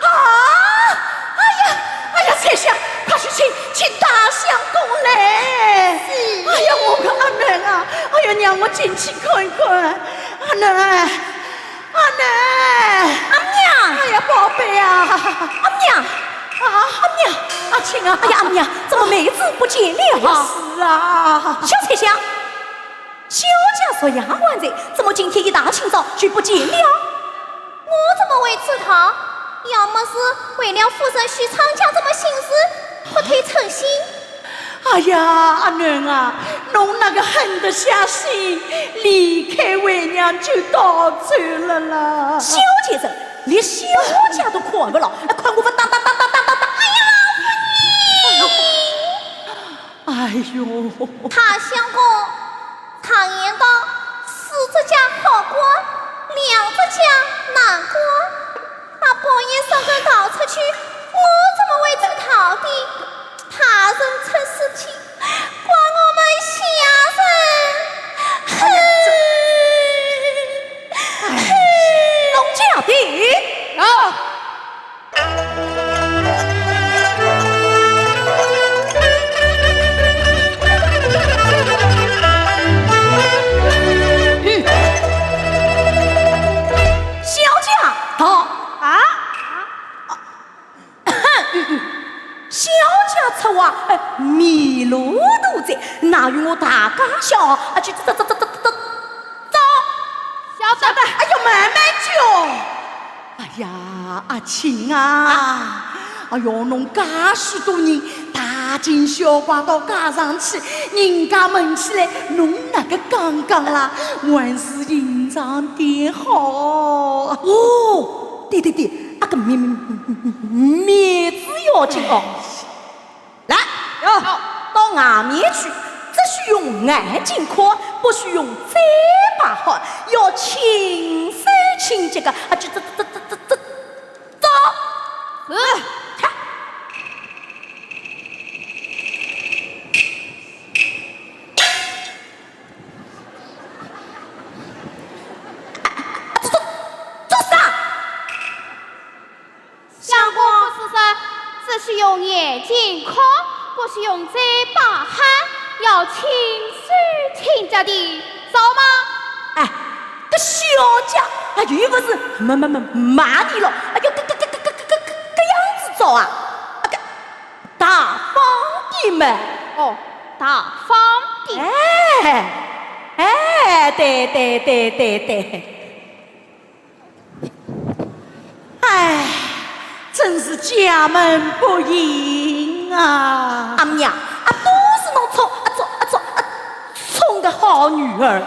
啊！哎呀，哎呀，春香，快去请，请大相公来。是。哎呀，我个阿囡啊，哎呀，让我进去看看。阿囡，阿囡。阿娘。哎呀，宝贝啊。阿娘。啊？阿娘。阿庆啊。哎呀，阿娘，怎么妹子不见了？哎呀，是啊。小春香， 小姐昨夜还在，怎么今天一大清早就不见了？我怎么会知道？要么是为了夫人许昌家这么心事，不退称心。哎呀，阿囡啊，侬那个狠得下心，离开为娘就逃走了啦。小贱人，连小姐都看不牢，还看我不打打打打打打打！哎呀，老夫人！ 哎呦，大相公，常言道，四只脚好过，两只脚难过。他半夜三更逃出去，我怎么会知道的？他人出事体，怪我们下人。哎呀，这，哎，弄僵的。啊！ 小姐，到。啊？小姐出外，哎，迷路途哉，哪有我大家小啊，去走走走走走走。晓得。哎呦，慢慢叫。 哎呀，阿庆啊，哎哟，侬介许多人大惊小怪到街上去，人家问起来，侬哪个讲讲啦？还是隐藏点好。哦，对对对，啊个面，面子要紧哦。 来，哟，到外面去，只许用眼睛看，不许用嘴巴喊，要轻手轻脚个，啊，这这这这这这，走。是。这这这啥？ 相公不是说，只许用眼睛看，不许用嘴巴喊，要轻手轻脚的，着吗？哎，搿小姐，哎，又不是没没没骂你了，哎哟，搿搿搿搿搿搿搿样子着啊？啊，搿大方点嘛。哦，大方点。哎，哎，对对对对对。 哎，真是家门不幸啊！阿姆娘，啊，都是侬宠，啊，宠，啊，宠，啊，宠个好女儿。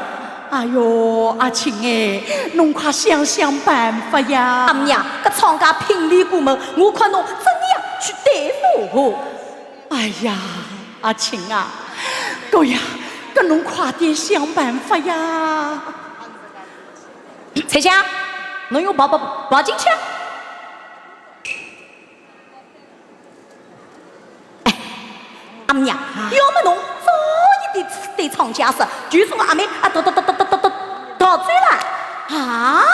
哎哟，阿庆哎，侬快想想办法呀！阿姆娘，搿昌家聘礼过门，我看侬怎样去对付？哎呀，阿庆啊，搿呀，搿侬快点想办法呀！ 春香，侬用跑跑跑进去。哎，阿姆娘，要么侬早一点对昌家说，就说我阿妹啊，逃逃逃逃逃逃逃走了。啊，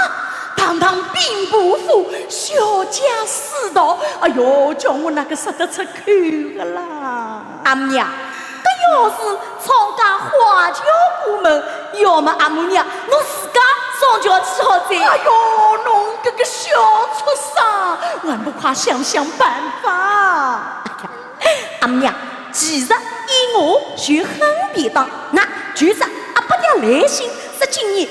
堂堂兵部府小姐私逃，哎哟，叫我哪个说得出口个啦？阿姆娘， 搿要是昌家花轿过门，要么阿姆娘，侬自家上轿去好哉。哎哟，侬搿个小畜生，还不快想想办法！哎呀，阿姆娘，其实依我就很便当，那就是阿伯爹来信，说今年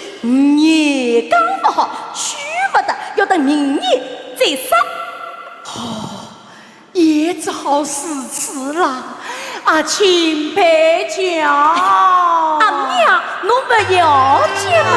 年庚勿好，娶勿得，要等明年再说。哦，也只好如此啦。啊，请备轿。阿娘，侬勿要急嘛。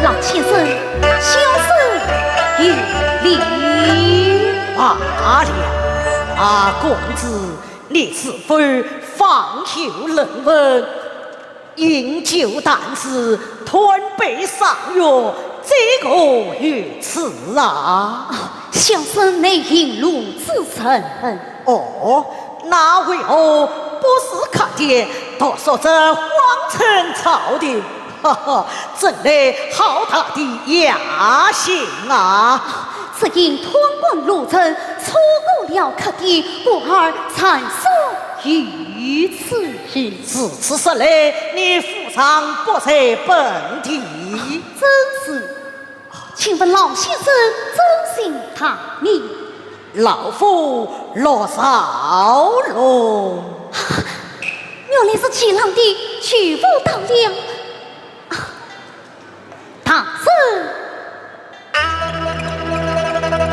老先生，小生有礼。罢了，啊，公子，你是否方有人问？ 饮酒当诗，贪杯赏月，这个于此啊？小生乃饮路之人。哦，那为何不思客店，独说这荒村草亭？哈哈，真乃好大的雅兴啊！只因贪官入城，错过了客店，故而暂宿于此。如此说来，你府上不在本地？正是。请问老先生尊姓大名？老夫陆兆龙。原来是季郎的舅父到了。 大人，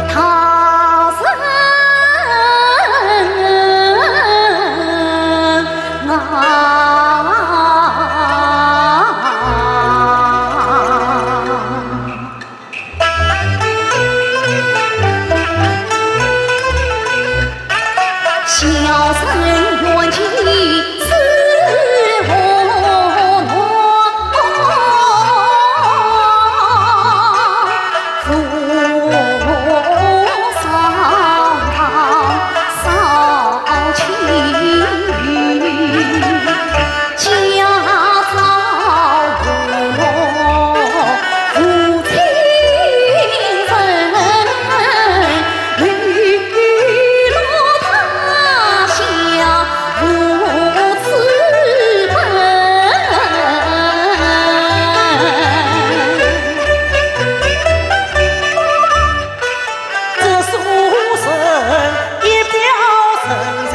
大人啊！ 这书生一表人才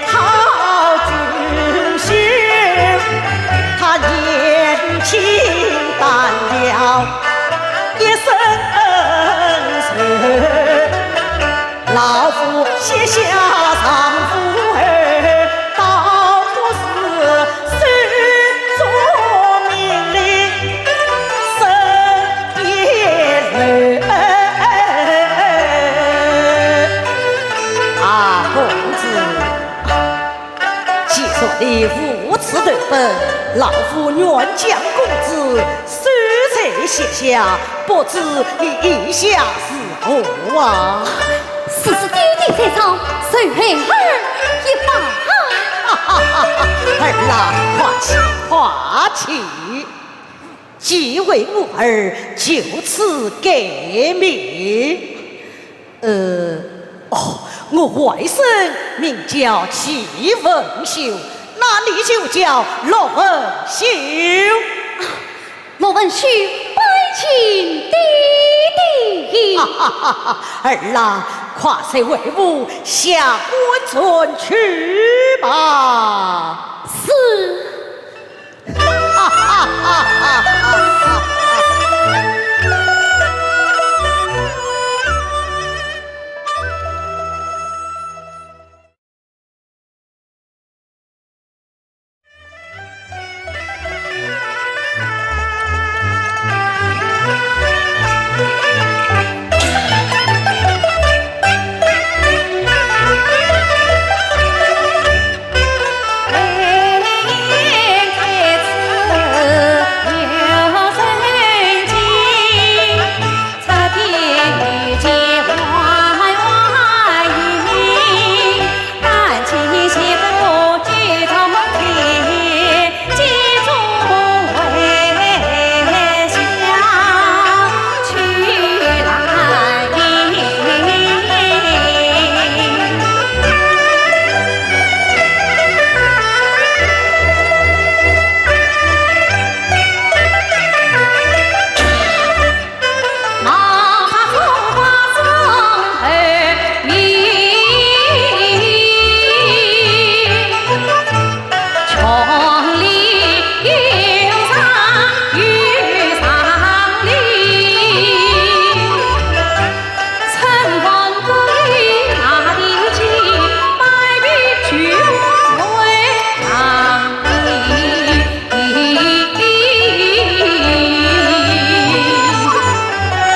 好俊秀，他年轻担了一身恩仇，老夫膝下丈夫儿，倒不是手中名利 生一儿。啊，公子，既然你无处投奔，老夫愿将公子收在膝下，不知你意下如何啊？若是爹爹在上，受孩儿一拜。哈哈哈哈，儿啊，快起，快起。 既为我儿，就此改名。呃，哦，我外甥名叫季文秀，那你就叫陆文秀。啊，陆文秀拜见爹爹。哈哈哈哈，儿啊，快随为父下官船去吧。是。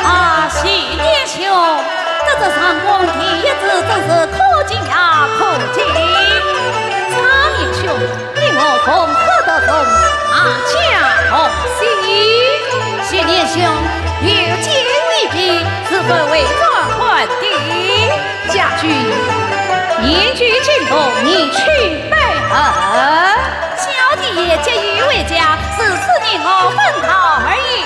啊，徐年兄，这只长工第一次真是可敬呀，可敬！常年兄，你我同科同宗，大家同喜。徐年兄，有见未毕，是否回转官邸？ 家主，年久敬重，你去拜门。小弟也且已回家，如此你我分道而行。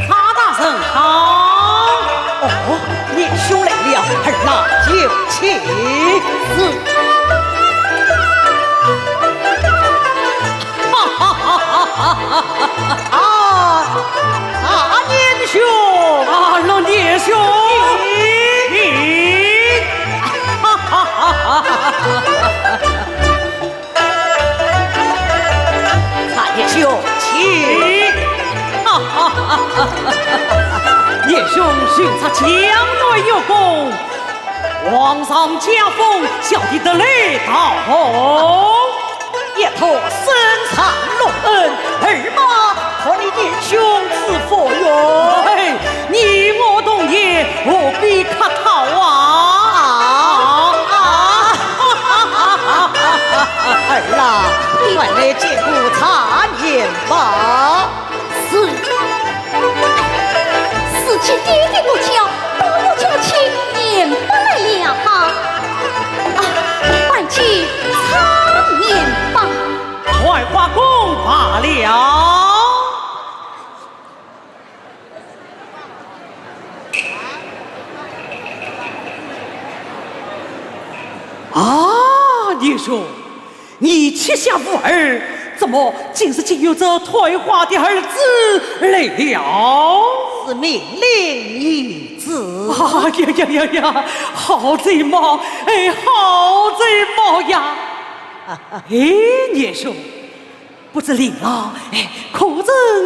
蔡大人到。哦，年兄来了，儿啊，有请。是。哈哈哈哈哈哈！啊，啊，年兄。啊，老年兄。请。哈哈哈哈哈哈！ 蔡年兄，请。哈哈哈哈哈！年兄巡查江南有功，皇上加封，小弟特来道贺。一托圣上隆恩，尔嘛，托你年兄之福哟。哎， 你我同年，何必客套啊？啊，啊，儿啊，快来见过蔡年吧。是，如今爹爹不教，倒要叫起年伯来了啊！啊，拜见蔡年伯。槐花公罢了。 啊，年兄，你膝下无儿，怎么今日竟有这槐花的儿子来了？是命令已至。啊呀呀呀呀，好才貌，哎，好才貌呀！哎，年兄， 不知令郎，哎，可曾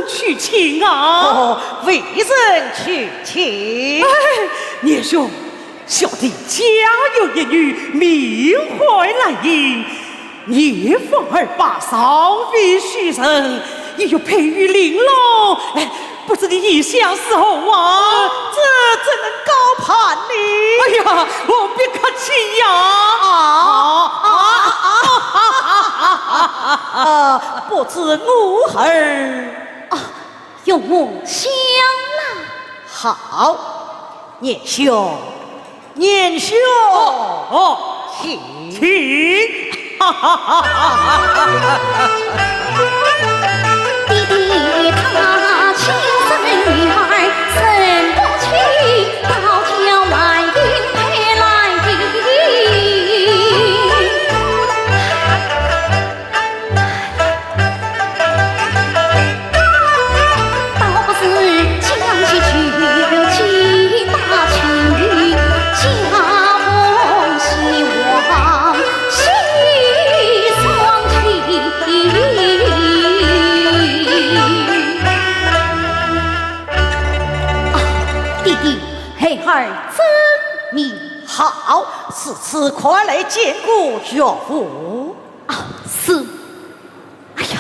娶亲啊？哦，未曾娶亲。哎，年兄，小弟家有一女，名唤兰英。年方二八，尚未许人，意欲配与令郎。哎，不知你意下如何啊？这怎能高攀呢？哎呀，何必客气呀。啊，啊，啊，啊，啊，啊，啊，啊，不知我儿。啊，容我想来。好，年兄，年兄。哦，哦。请。请。如此，快来见过岳父。啊，是。哎呀，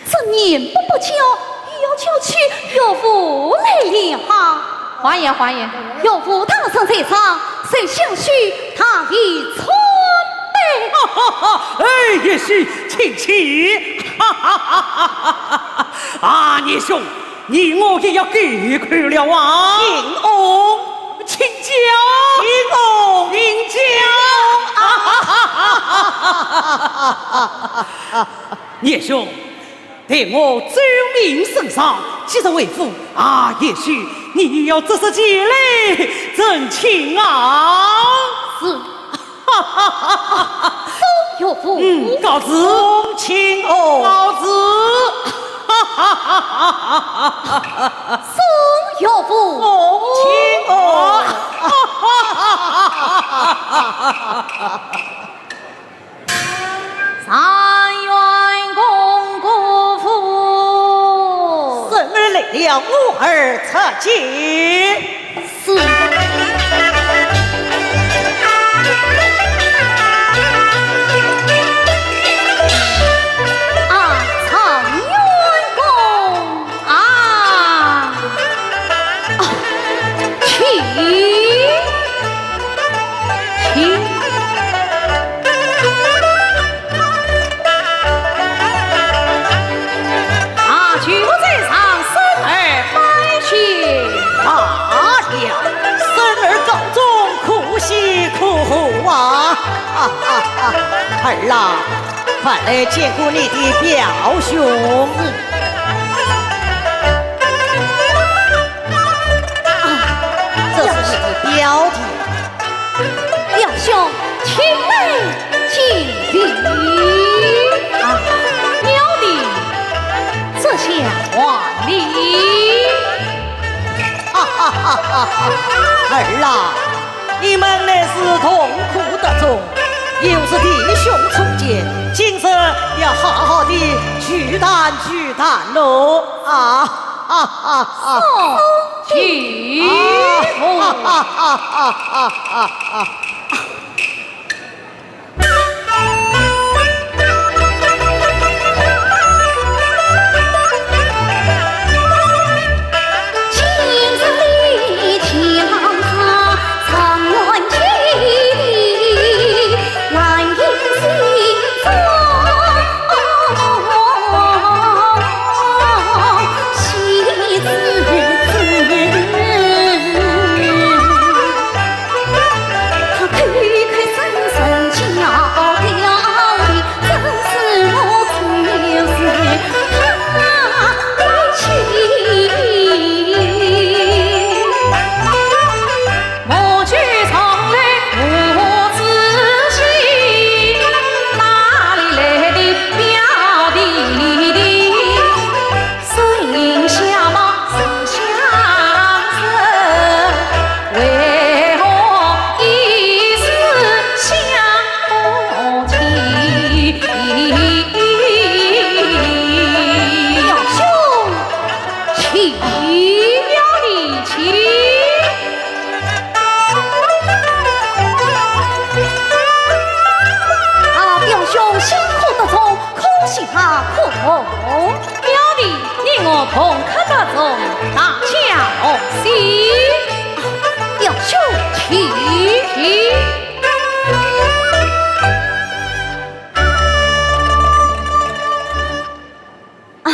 这年不不叫，又要叫起岳父来了哈。还爷，还爷。岳父大人在上，受小婿大礼参拜。哈哈哈，哎，贤婿，请起。哈哈哈哈哈哈。啊，贤婿， 你我也要改口了啊！请安，请教，请安，请教。贤婿，待我奏明圣上，即日回府啊，贤婿，你要着实前来成亲啊！是。 送岳父。嗯，告辞。送亲哦。告辞。送岳父。送亲哦。状元公过府。孙儿来了，我儿出见。 是。啊，状元公啊，啊，请，请。 啊，舅父在上，孙儿拜见。罢了，孙儿高中可喜可贺啊！哈哈哈，儿啊，快来见过你的表兄。啊，这是你的表弟。 表兄，请来见礼。啊，表弟，这下还礼。哈哈哈哈哈！儿啊，你们乃是同苦得中，又是弟兄初见，今日要好好地聚谈聚谈喽。啊哈哈哈！送舅父。啊哈哈哈哈哈！ 表兄，请。表弟，请。啊，表兄新科得中， 可喜啊，可贺。表弟，你我同科得中，大家贺喜。啊，表兄，请。请。啊，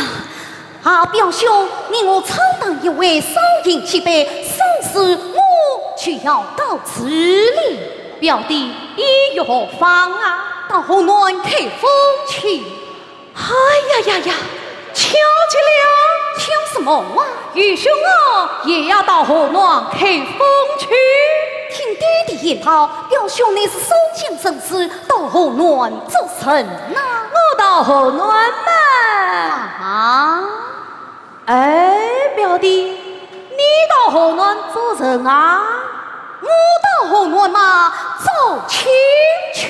啊，表兄，你我初当一会，少饮几杯，稍事我就要到此了。表弟，意欲何方啊？到河南开封去。 哎呀呀呀，巧极了！巧什么啊？愚兄我也要到河南开封去。听爹爹言道，表兄乃是松江人氏，到河南做甚呐？我到河南嘛。啊？哎，表弟，你到河南做甚啊？我到河南嘛，做亲去。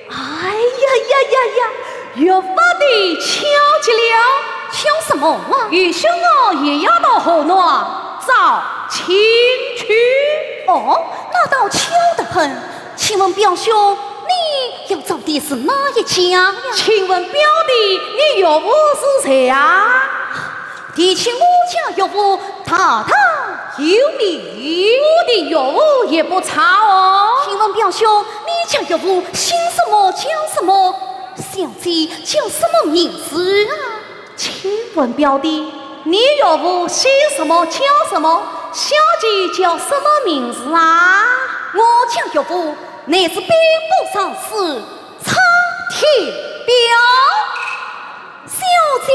哎呀呀呀呀，越发的巧极了。巧什么啊？愚兄我也要到河南做亲去。哦，那倒巧得很。请问表兄，你要找的是哪一家呀？请问表弟，你岳父是谁啊？提起我家岳父，大大有名。我的岳父也不差哦。请问表兄，你家岳父姓什么叫什么？小姐叫什么名字啊？ 请问表弟，你岳父姓什么叫什么？小姐叫什么名字啊？我家岳父乃是兵部尚书蔡天彪，小姐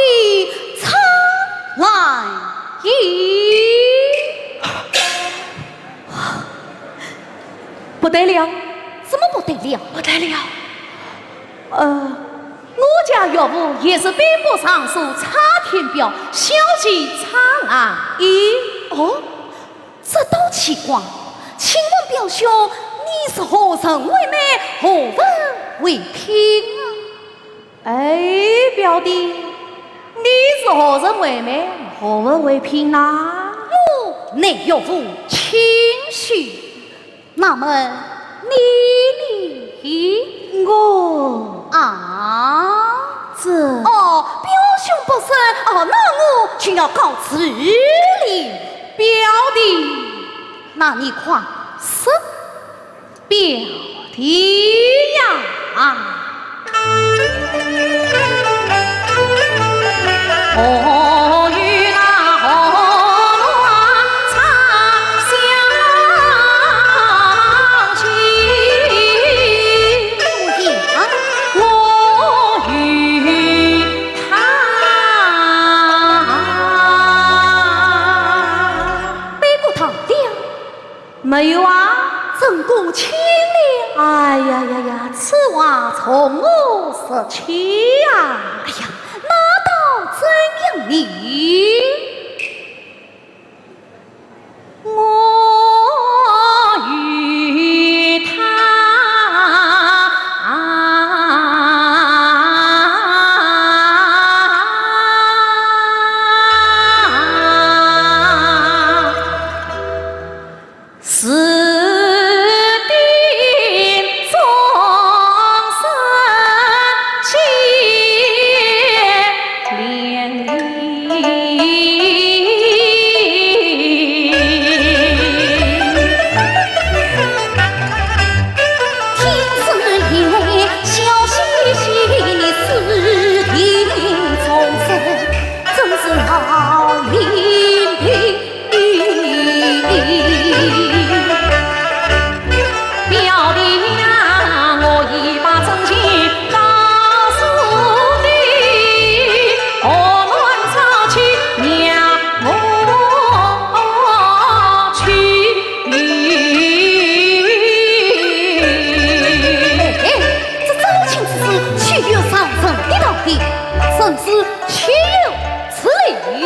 蔡兰英。不得了！怎么不得了？不得了！ 呃，我家岳父也是兵部尚书蔡天彪，小姐蔡兰英。哦，这倒奇怪。请问表兄，你是何人为媒，何物为聘啊？哎，表弟，你是何人为媒，何物为聘呐？我乃岳父亲婿。 那么你呢？我……啊？这……哦，表兄不说，哦，那我就要告辞了。表弟，那你快说。表弟呀！ 背过堂了。 没有啊。真过亲了。哎呀呀呀，此话从何说起呀？哎呀，那倒怎样呢？我与他 是哎，这招亲之事，岂有让人的道理？甚至岂有此理？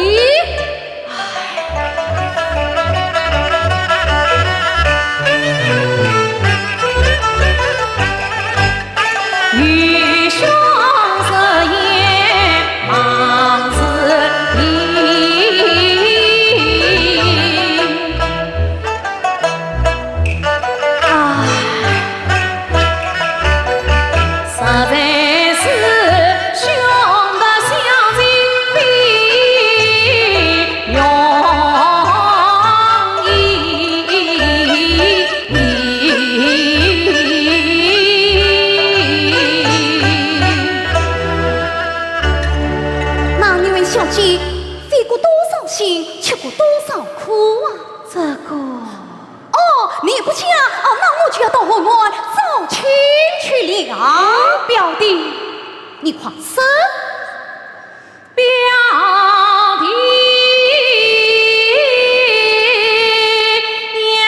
那你为小姐费过多少心，吃过多少苦啊？这个……哦，你不讲，哦，那我就要到门外招亲去了。表弟，你快说。表弟呀！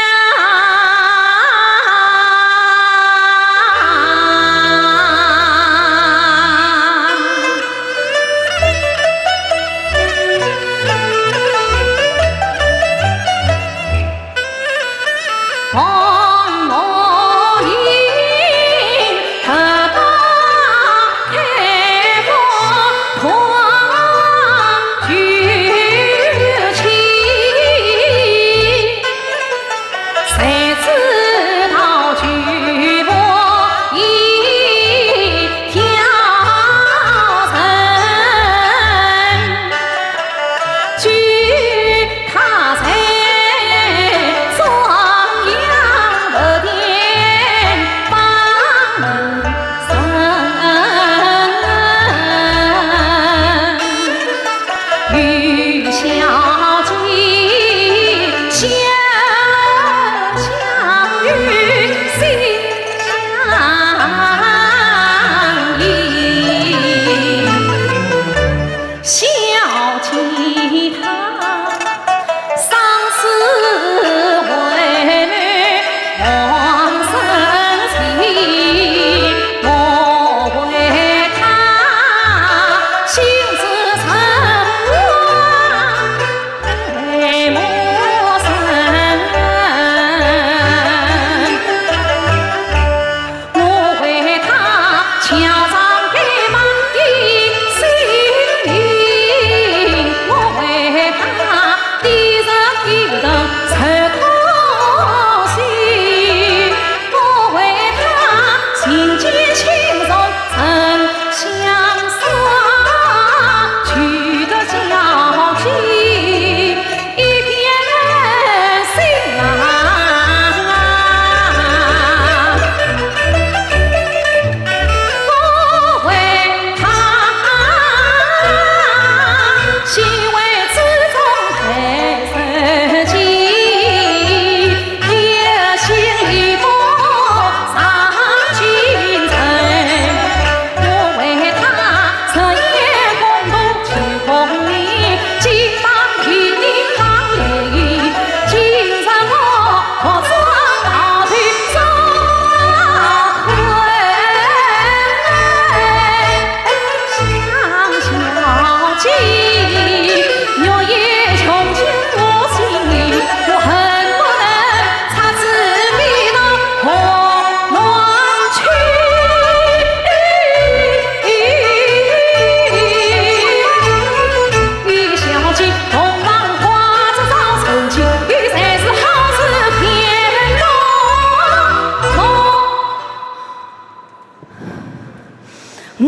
我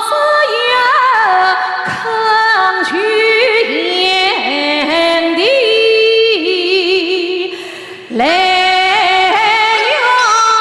只有抗拒眼的来有人。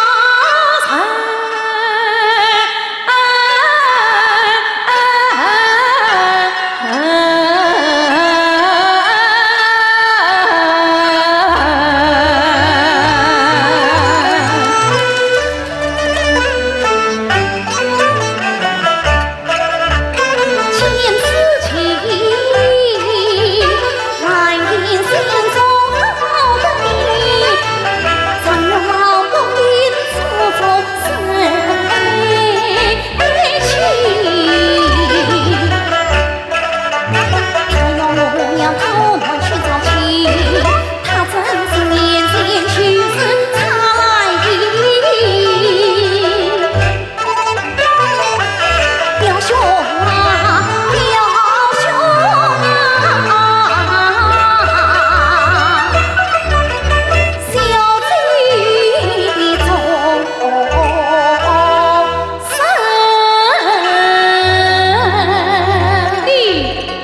你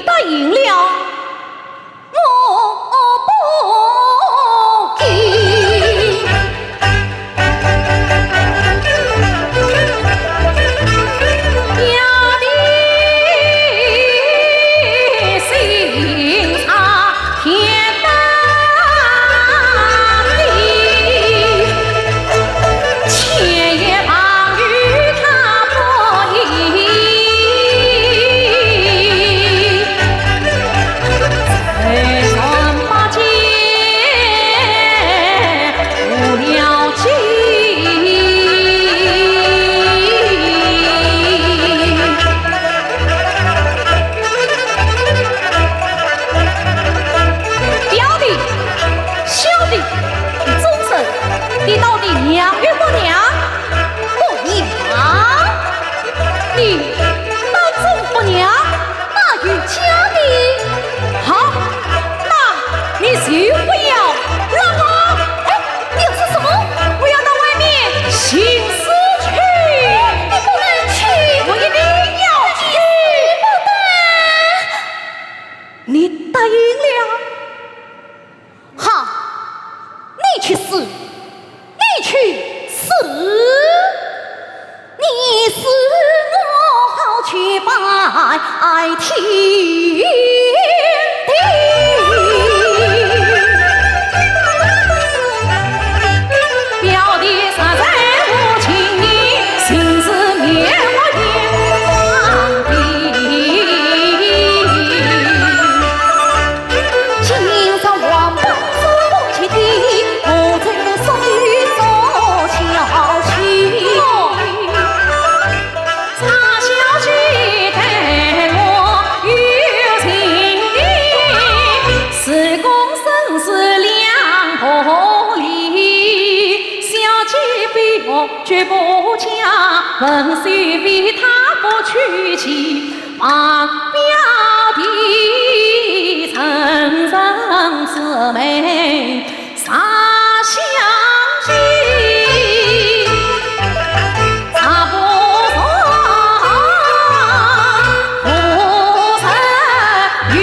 答应了？我不依。表弟，兄弟，宗盛，你到底让与不让？不让。你当真不让？那有假的。好，那你就不要让我。哎，你要说什么？我要到外面寻死去。你不能去。我一定要去。你不能。你答应了？ 好，你去死，你去死，你死我好去拜天地。表弟实在无情义，心思面目眼光的。 今朝王八做不起的，我在所以做小气。差小姐待我有情义，是公生死两不离。小姐非我绝不嫁，文秀非她不娶妻。 望表弟成人之美，长相惜，长不长，不成与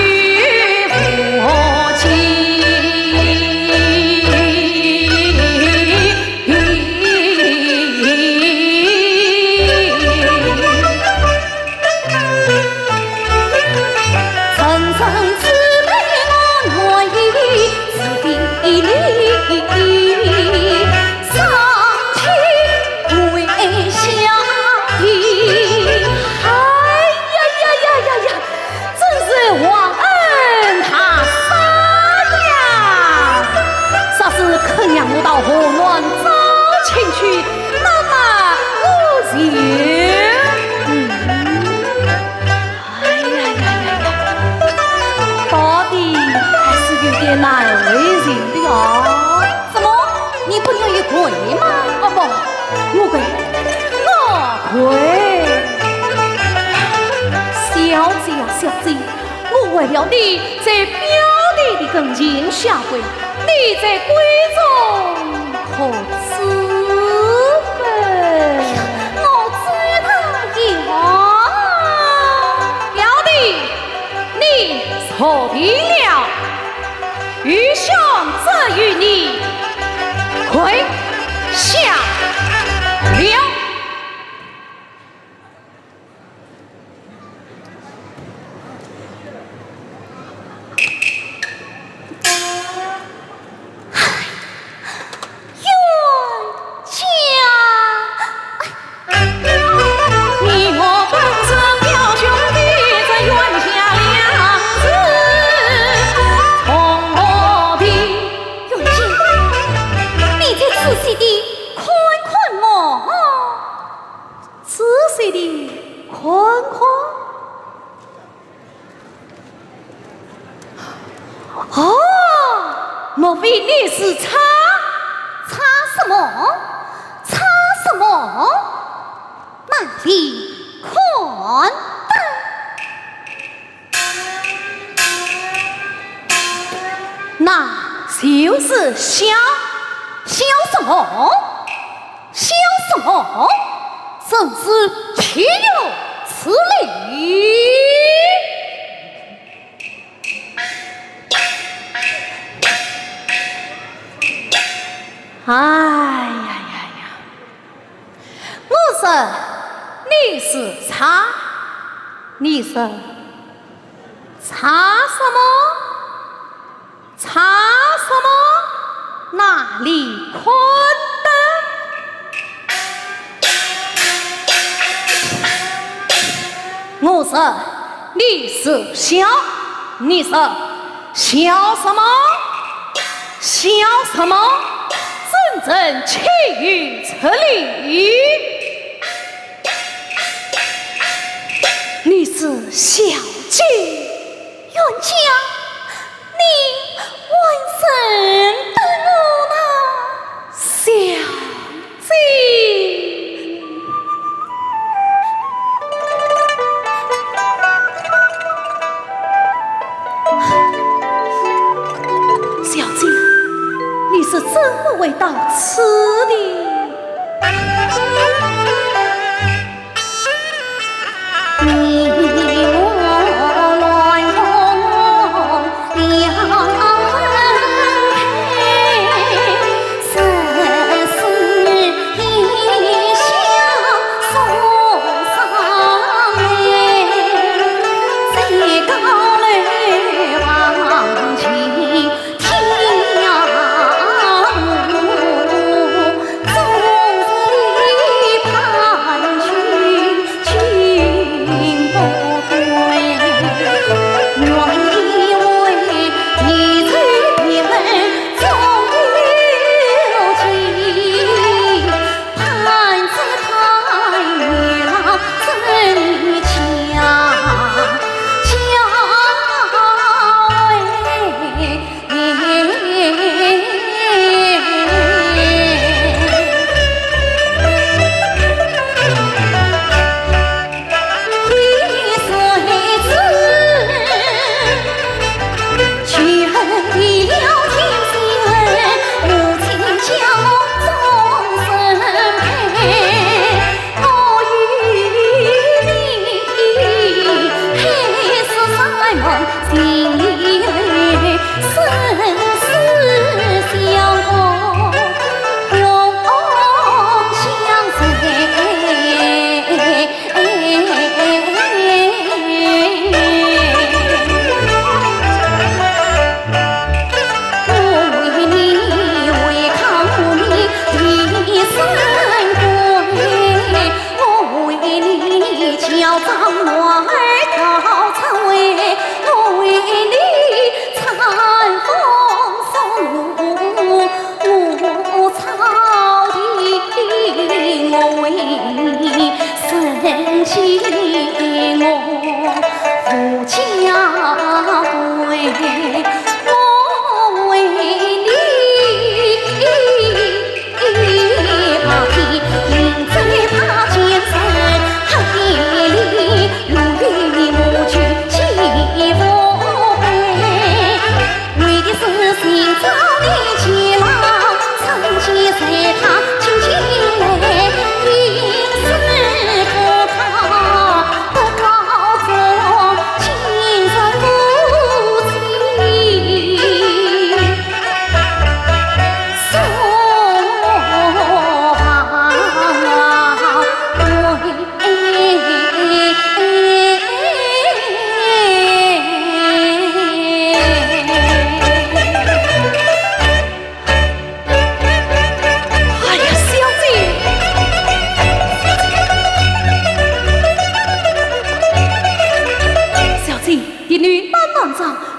无情。 成人之美我愿意，是非你伤心为下的。哎呀呀呀呀呀！真是忘恩大杀呀！若是肯让我到河南招亲去， 那么我就……嗯，哎呀呀呀呀，到底还是有点难为情的哦。怎么，你不愿意跪吗？哦，不，我跪，我跪。小姐啊，小姐， 我为了你在表弟的跟前下跪，你在闺中可知否？我知道有脱贫了，愚兄这与你跪下了。冤家。你我本是表兄弟，这冤家两字从何提？冤家，你再仔细地看看我。仔细地看看？ 哦，莫非你是差？差什么？差什么？哪里看得？那就是笑。笑什么？ 笑什么？真是岂有此理！哎呀呀呀！我说你是差，你说差什么？ 差什么？哪里看得？我说你是笑，你说笑什么？笑什么？真正岂有此理！你是小姐。 冤家，你还认得我吗？小姐。小姐，你是怎么会到此的？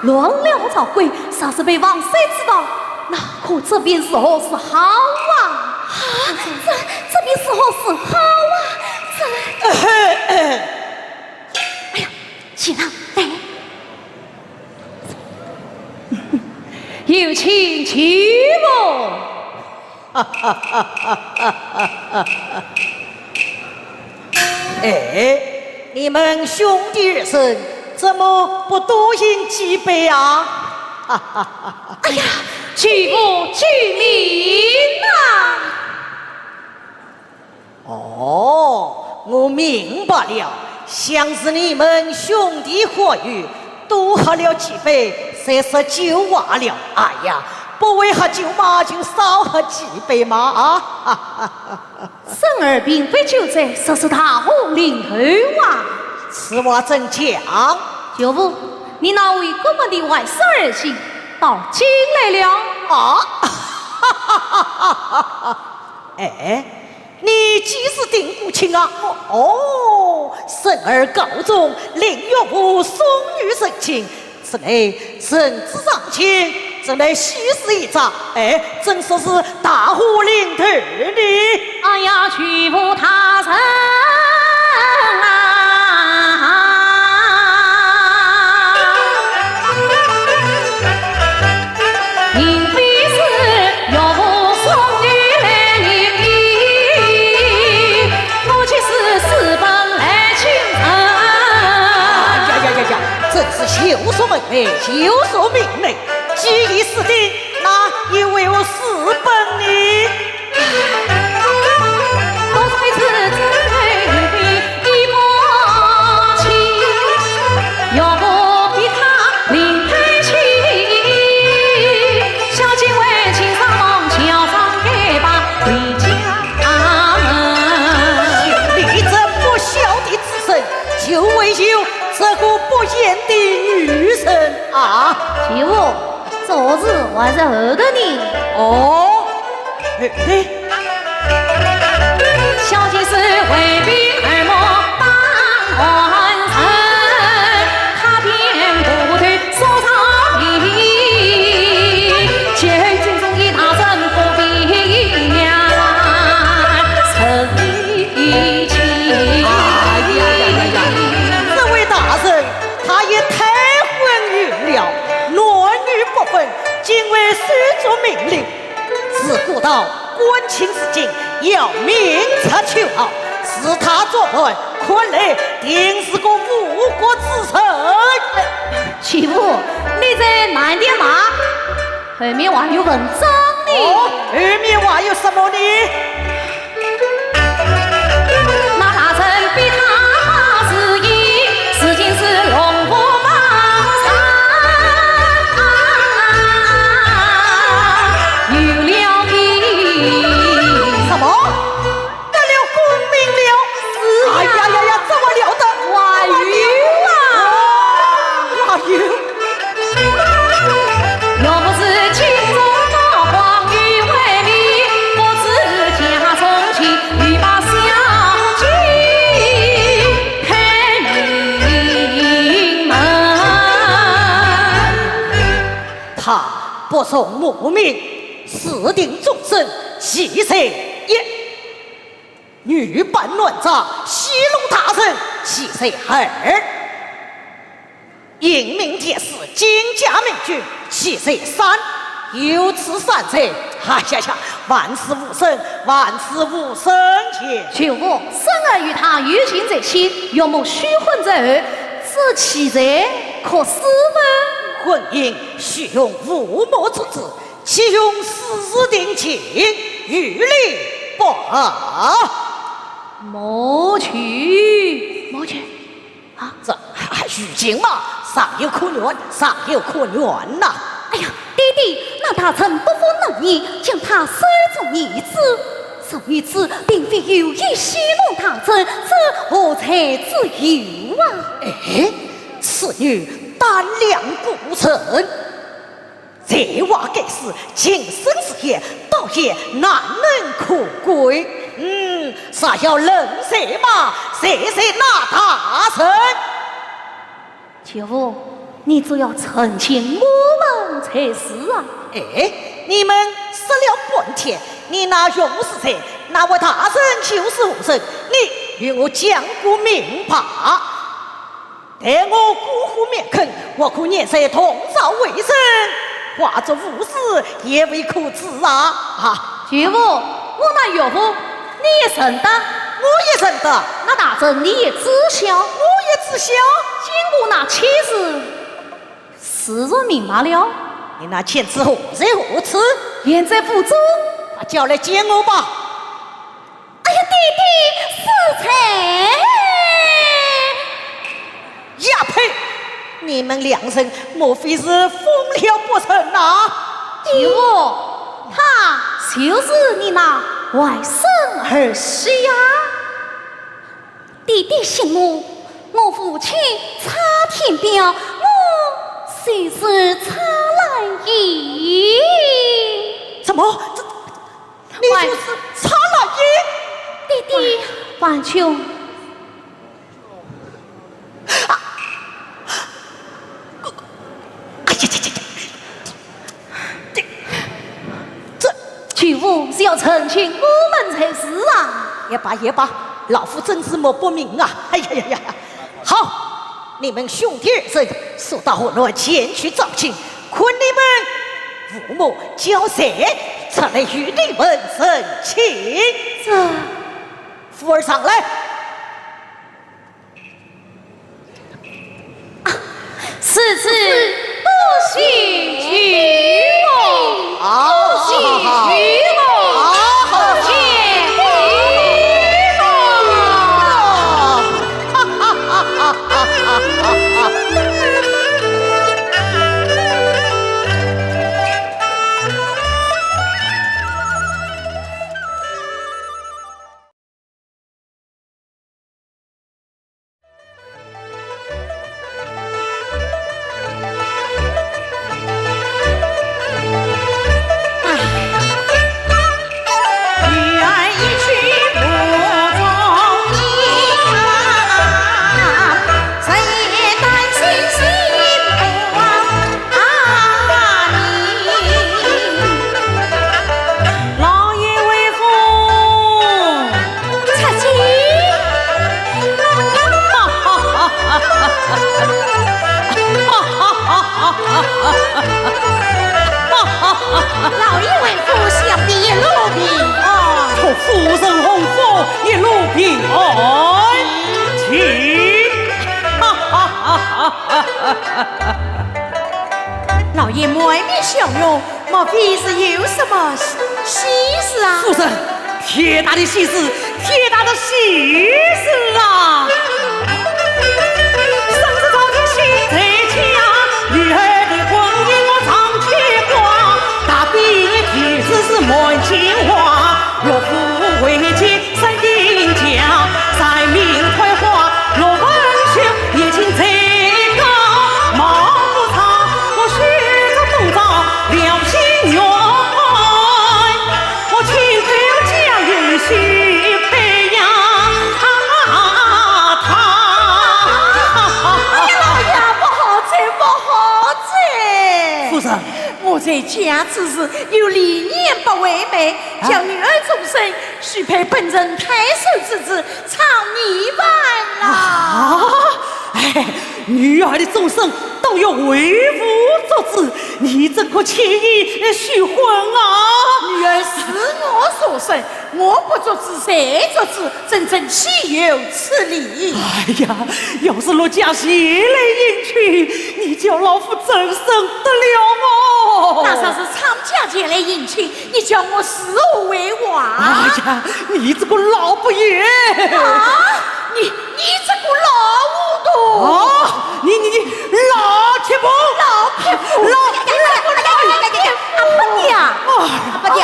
乱了朝规，若是被王妃知道，那可这便如何是好啊？啊，这，这便如何是好啊？这……哎呀，起来，来。有请舅母。 哎，你们兄弟二人怎么不多饮几杯啊？哎呀，舅父救命啊！哦，我明白了，想是你们兄弟欢愉，多喝了几杯，才说酒话了。哎呀，不会喝酒嘛，就少喝几杯嘛，啊！ 孙儿并非酒醉，实是大祸临头啊！此话怎讲？舅父，你那位姑母的外甥儿媳到京来了。啊？哎，你几时定过亲啊？哦，孙儿高中，令岳父送女成亲， 此乃人之常情，怎奈喜事一桩，哎，怎说是大祸临头呢？哎呀，舅父大人啊！并非是岳父送女来迎娶， 我既是私奔来请人。哎呀呀呀呀，真是羞辱门楣，羞辱门楣！既已私定，那又为何私奔呢？我虽是只配一母亲， 岳父比他另配妻，小姐为情上梦，巧上改嫁回家门。你这不孝的子孙，就为求这个不贤的女人啊！舅父，这事还是后头呢。哦， 哎，哎。小姐是为避二母当官人，她便不对所上意，见军中一大人不必呀，生气。哎呀呀呀呀，这位大人，他也太昏庸了，男女不分，竟会私作命令。 自古到官清如今，要明察秋毫，是他作乱，看来定是个误国之臣。舅父，你再慢点嘛，后面还有文章呢。哦，后面还有什么呢？ 那大人比他自己，如今是龙凤榜上有了名。什么？得了功名了？是啊。哎呀呀呀，怎么了得？还有啊。还有。 若不是京中高皇后为媒，不知家中亲，欲把小姐开名门。她不从母命，私定终身，其罪一。 女扮男装戏弄他人，其罪二。隐名殿试，金甲明君，其罪三。有此三罪，哎呀呀，万死无生，万死无生也。舅父，孙儿与他有情在先，岳母许婚在后，这其罪可恕吗？婚姻须用父母之志， 岂容私自定情，于理不合。母舅，母舅。啊，这，哎，于情嘛，尚有可原，尚有可原呐。哎呀，爹爹，那大臣不服男言，将他收做义子。这女子并非有意戏弄大臣，这何罪之有啊？哎，此女胆量过人， 才华盖世，情深似海，倒也难能可贵。嗯，若要论才嘛，谁是那大臣？舅父，你总要成全我们才是啊。哎，你们说了半天，你那岳父是谁？那位大人又是何人？你与我讲个明白。待我过河面坑，我可念在同朝为人，化作乌丝也未可知啊！啊！舅父，我那岳父你也认得？我也认得。那大人你也知晓？我也知晓。经过那千日， 事情明白了。你那千日何在何处？现在府中。快叫来见我吧。哎呀，爹爹，是在。呀呸！你们两人莫非是疯了不成啊？舅父，他就是你那外甥儿媳呀。 爹爹息怒，我父亲差天表，我就是差兰英。什么？这，你就是差兰英？爹爹，晚秋。啊！哎呀，这，这，这，这，这，舅父是要成全我们才是啊。也罢，也罢，老夫真是摸不明啊。哎呀呀呀呀！好，你们兄弟二人速到河南前去招亲，看你们父母交谁出来与你们成亲。这，扶儿上来。 此事不许去哦，不许去哦，不许去哦。老爷威风！出去！老爷威风，小弟一路平安。祝夫人荣福，一路平安。请。 老爷满面笑容，莫非是有什么喜，喜事啊？夫人，天大的喜事，天大的喜事啊！生日照天喜在家，女儿的婚姻我常牵挂，大比一天子是满京华，岳父为妻 三更家，三名开花，六分秋，一径在家，忙不长，我许这东朝了心愿，我亲口家有许配呀，啊，他。哎呀，老爷，不好哉，不好哉！夫人，我在家之时有念不违背，啊？叫女儿终身 许配本城太守之子，唱泥丸啦。啊，哎，女儿的终身都由为父作主，你怎可轻易许婚啊？女儿是我所生，我不作主谁作主？真正岂有此理！哎呀，要是陆家前来迎娶，你叫老夫怎生得了哦？那若是昌家前来迎娶， 你叫我如何为王？哎呀，你这个老不言！啊，你，你这个老糊涂！哦，你，你，你老匹夫！老匹夫！老，哎呀呀呀呀呀呀呀！阿伯娘，哦。阿伯娘，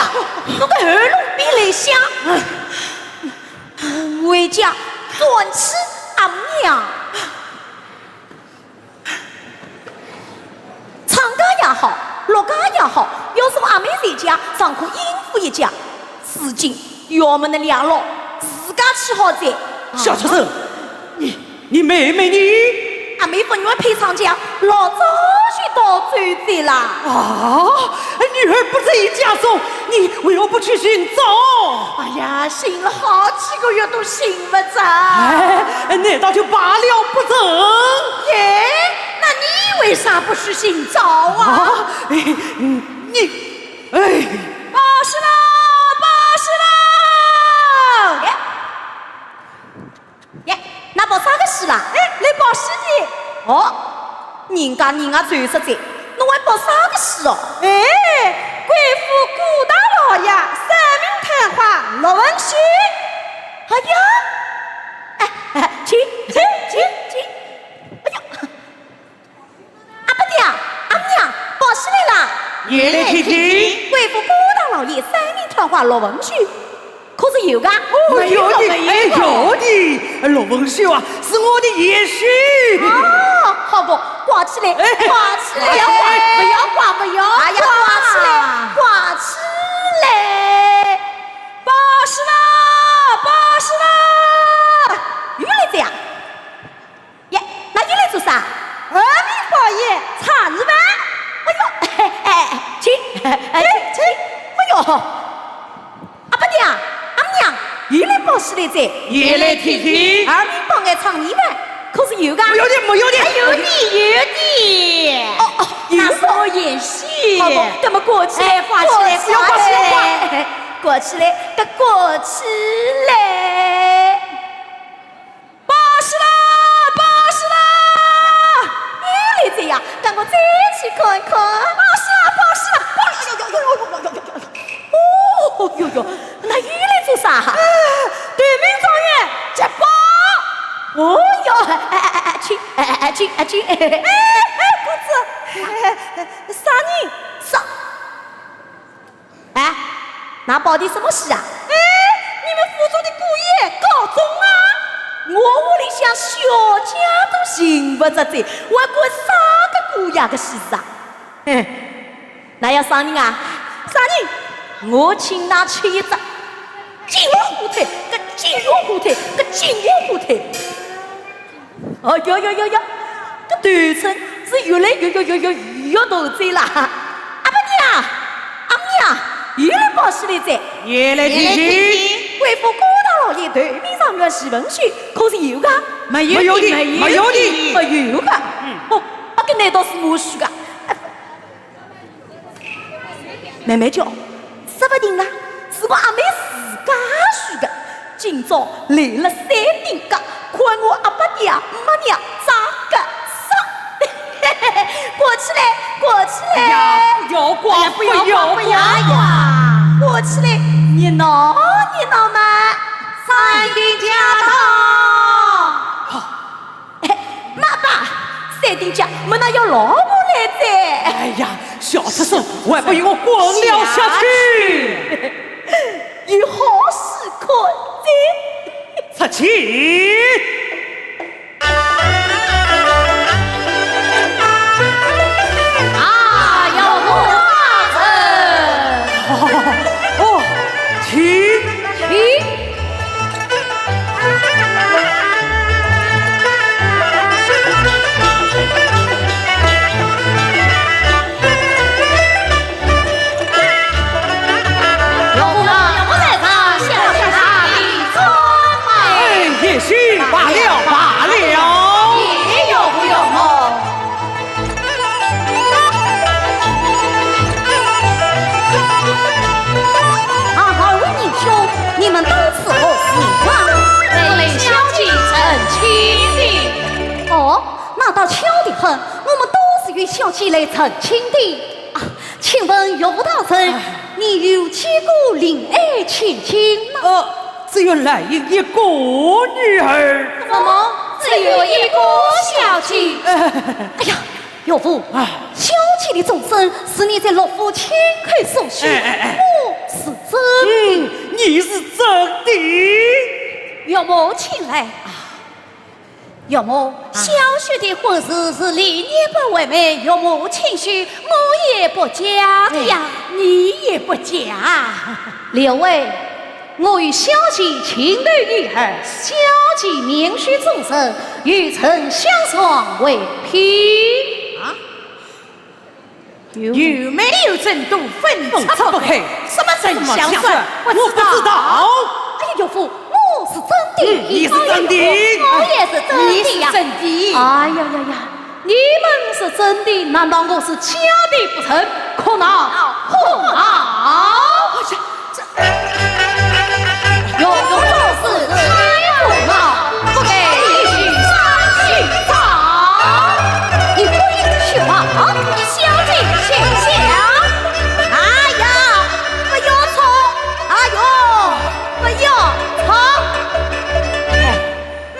侬个喉咙比雷响。回家转去阿娘。 昌家也好，陆家也好，要是我阿妹在家，尚可应付一家。如今要么侬两老自家去好哉。小畜生，你，你妹妹呢？阿妹不愿配唱腔，老早就逃走的啦。啊，女儿不在家中，你为何不去寻找？哎呀，寻了好几个月都寻不着。哎，难道就罢了不成？耶，那你为啥不去寻找啊？啊，哎，嗯，你，哎。报喜啦，报喜啦！耶，耶，㑚报啥个喜啦？哎，来报喜的。哦，人家人家走失哉，侬还报啥个喜哦？哎，贵府顾大老爷三名探花陆文秀。哎呀，哎，哎，请，请，请，请。哎呀，阿伯爹，阿娘，报喜来啦！来来请请。贵府顾大老爷三名探花陆文秀，可是有个？哦，有的，哎，有的。陆文秀啊，是我的贤婿。哦，好个，挂起来，哎，挂起来。不要挂，不要挂，不要挂。哎呀，挂起来，挂起来。报喜啦，报喜啦！又来哉呀。 耶，㑚又来做啥？二名报喜，茶二饭。哎呦，哎，哎，请，哎，请，请。哎呦，阿伯爹，阿娘，又来报喜来哉。也来听听。二名报喜茶二饭，可是有个？没有的，没有的。哎，有的，有的。哦，哦，有的。那是我贤婿。好不，那么挂起来，哎，挂起来，挂起来，挂起来。挂起来，搿挂起来。 报喜啦，报喜啦！又来哉呀，让我再去看看。报喜啦，报喜啦，报喜啦！哟哟哟哟哟哟哟哟哟！哦哟哟，㑚又来做啥？哎，头名状元捷报！哦哟，哎哎哎哎，请，哎哎哎，请，哎请。哎哎，公子，啥人？啥？ 哎，㑚报的什么喜啊？哎，你们府中的姑爷高中啊？我屋里向小姐都寻勿着哉，我还管啥个姑爷个喜事啊？嘿，㑚要赏银啊？赏银。我请㑚吃一只金龙火腿，个金龙火腿，个金龙火腿。 哦哟哟哟哟，搿头寸是越来越越越越越大哉啦！阿伯娘，阿娘，又来报喜来哉。也来听听。贵府顾大老爷头名状元徐文秀，可是有个？没有的，没有的，没有的。没有个。嗯。哦，啊，搿难道是我许个？ 慢慢叫，说不定啊，是我阿妹自家许个。今朝来了三鼎家，看我阿伯爹没娘咋个说。挂起来，挂起来！哎呀，不要挂，哎呀，不要挂，不要挂，不要挂。哎呀，挂起来，热闹热闹嘛，三鼎家到。好。 哎，妈妈，三鼎家么哪要老婆来哉？哎呀，小畜生，还不与我滚了下去！有好戏看哉。出去！啊，有好戏。哦，请。请。 岳父，岳父在上，小婿大礼参拜。哎，贤婿，罢了，罢了。谢岳父，岳母。啊，二位仁兄，你们到此何事啊？是来与小姐成亲的。哦，那倒巧得很，我们都是与小姐来成亲的。啊，请问岳父大人，哎。你有几个令爱千金吗？呃，只有兰英一个女儿。怎么，只有一个小姐？哎。哎呀， 岳父，啊。小姐的终身是你在陆府亲口所许，哎，哎，哎。我是真的。嗯，你是真的。岳母，请来。啊。岳母，啊。小婿的婚事是李年伯为媒，岳母亲许，我也不假的呀。哎。你也不假。列位，我与小姐情投意合，小见面须躬身，与丞相床为聘。啊？有没有这等分寸不可？什么丞相床？我不知道。哎呀，岳父，我是真的。嗯，你是真的。我也是真的呀。你是真的。哎呀呀呀，你们是真的，难道我是假的不成？可恼，可恼！哎呀，这 有种做事太不好，不给你上去找。你不许骂，你小姐心想。哎呀，不要吵，哎呦，不要吵。哎，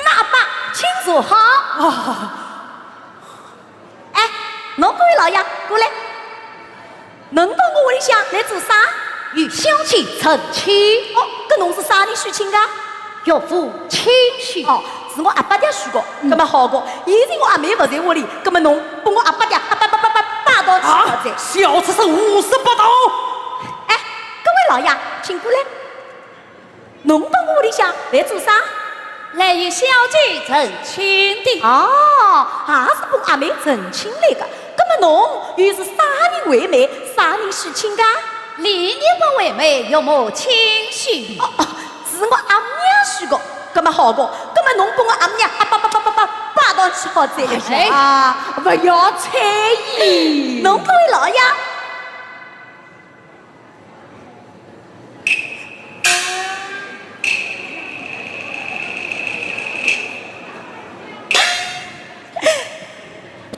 那吧，请坐好。啊。 哎，侬各位老爷，过来。侬到我屋里向来做啥？与小姐成亲。哦，搿侬是啥人许亲个？岳父亲许。哦，是我阿爸爹许个，葛末好个。现在我阿妹勿在屋里，葛末侬帮我阿爸爹，阿爸爸爸爸爸到去啊，好哉。小畜生胡说八道！哎，各位老爷，请过来。 侬到我屋里向来做啥？来与小姐成亲的。哦，也是帮阿妹成亲来个。葛末侬又是啥人为媒，啥人许亲个？李玉伯为媒，岳母亲许。哦，哦，是我阿娘许个。葛末好个，葛末侬帮我阿娘啊，拜拜拜拜拜拜到去好哉。哎呀，勿要猜疑。侬各位老爷，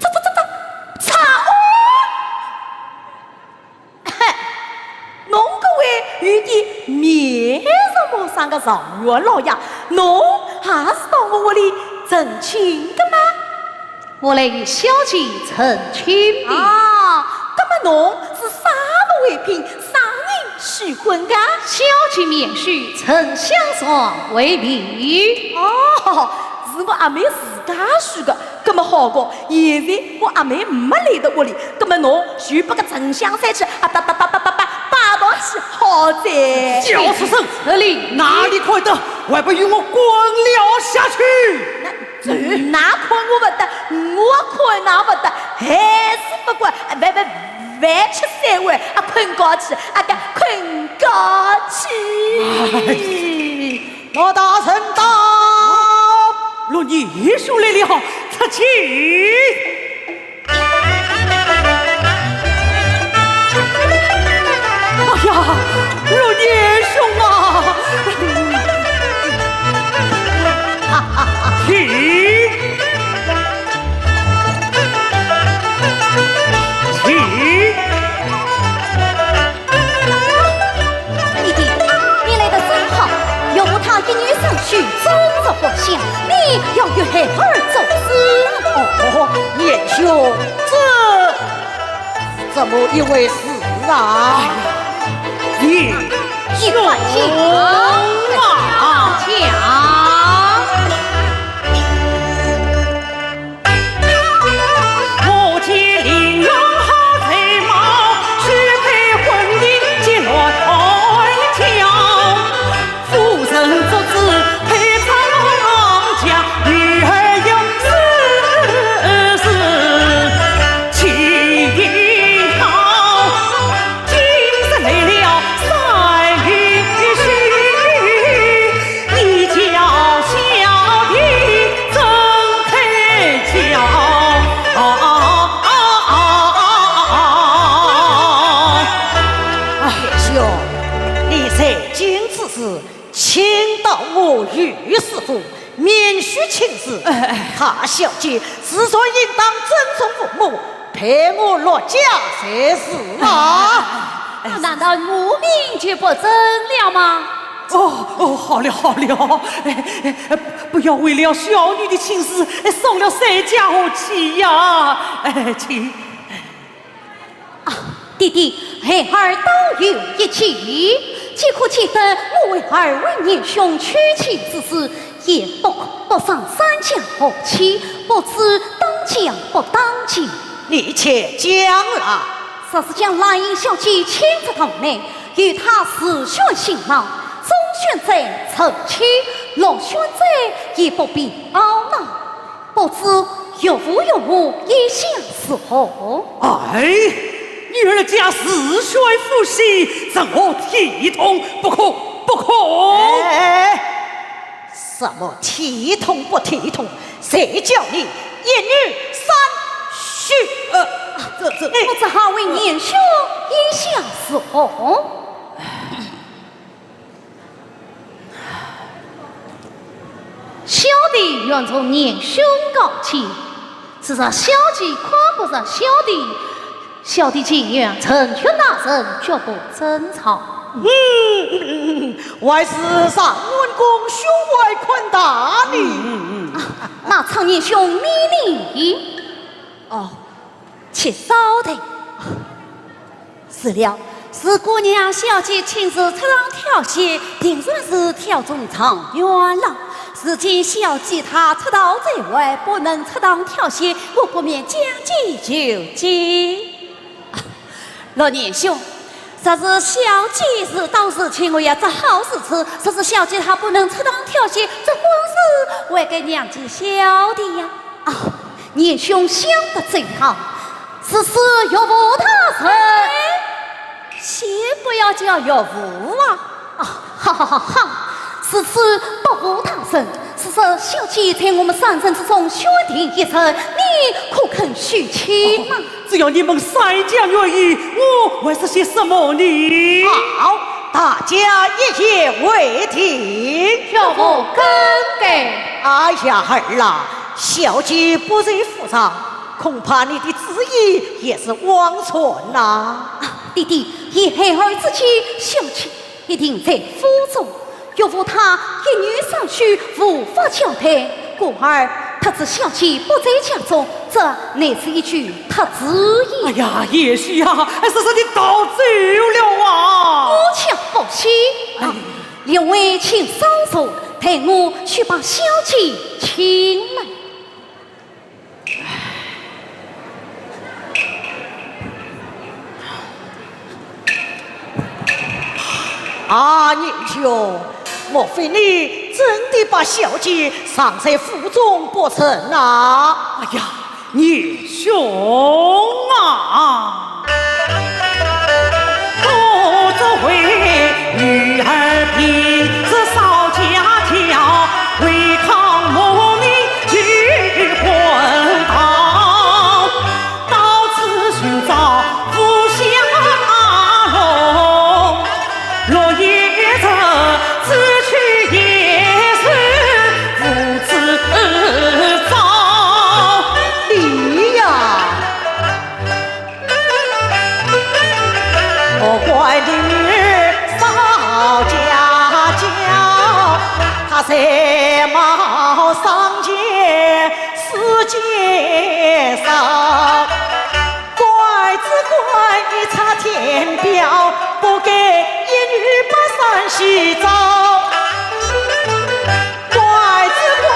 这这这这，差哦！嘿，侬搿位有点面熟陌生个状元老爷，侬也是到我屋里成亲个吗？ 我来与小姐成亲的。啊，葛末侬是啥物回聘，啥人许婚个？小姐面许，丞相床为聘。哦，是我阿妹自家许个，葛末好个，现在我阿妹没来得屋里，葛末侬就拨个丞相三去，啊，拜拜拜拜拜拜，拜到去好哉。小畜生，这里哪里看得，还不与我滚了下去！ 㑚看我勿得，我看㑚勿得，还是勿管，饭饭饭吃三碗，啊，困觉去，啊，该困觉去。哎，老大人到。陆年兄来了，出去。 哎呀，陆年兄啊！请，请。 弟弟，你来得正好，岳父他一年三许终日不下，你要与孩儿做主。哦，年兄，这怎么一回事啊？哎呀，你快讲啊！讲。 我见玲珑好才貌，许配婚姻即乱套。夫人作主配张家，女儿有事事情好。 今日来了三女婿，你叫小弟怎肯叫？哎，兄，你在今之时，请到我御史府， 免去亲事，哎，哎。大小姐自然应当尊重父母，陪我陆家才是啊。哎，哎，哎。难道母命就不遵了吗？哦，哦，好了，好了，哎，哎，不要为了小女的亲事，哎，伤了三家和气呀。哎，请。 啊，弟弟，孩儿倒有一计，既可解得我为二位年兄娶妻之事，也不，不伤三家和气，不致当嫁不当嫁。你且讲来。若是将兰英小姐请至堂内，由她自选新郎，中选者成亲，落选者也不必懊恼，不知岳父岳母意下如何？哎，女儿家自选夫婿，怎可体统？不可，不可！哎，什么体统不体统？谁叫你一女三婿？呃，这，这，哎，不知二位年兄意下如何？ 小弟愿从年兄高见，只是小姐看不上小弟，小弟情愿成全大人，绝不争吵。嗯，还是状元公胸怀宽大呢。啊，那状元兄你呢？哦，且稍等。 是了，是姑娘小姐亲自出场挑选，定然是挑中状元了。如今小姐她出道在外，不能出场挑选，我不免将计就计。啊，陆年兄，若是小姐事到如今，我也只好如此；若是小姐她不能出场挑选，这婚事还该让给小弟呀。 啊，年兄想得真好，是是岳父大人。哎，先不要叫岳父啊。啊，哈哈哈哈，是是伯父大人，是是小姐在我们三人之中选定一人，你可肯许亲吗？哦，只要你们三家愿意，我还说些什么呢？好，大家一言为定。岳父更改。哎呀，儿啊， 小姐不在府上，恐怕你的主意也是枉然呐。啊，爹爹，依孩儿之见，小姐一定在府中。岳父他一女三婿，无法交代，故而特指小姐不在家中，这乃是一句特旨意。哎呀，贤婿啊，哎，是是你逃走了啊！我却不信。啊，哎。两位请稍坐，待我去把小姐请来。 啊，年兄，莫非你真的把小姐藏在府中不成啊？哎呀，年兄啊！ 你呀！ 莫怪你女儿少家教，她才貌双全世界少。怪只怪你差天标，不该一女把三婿招。 怪只怪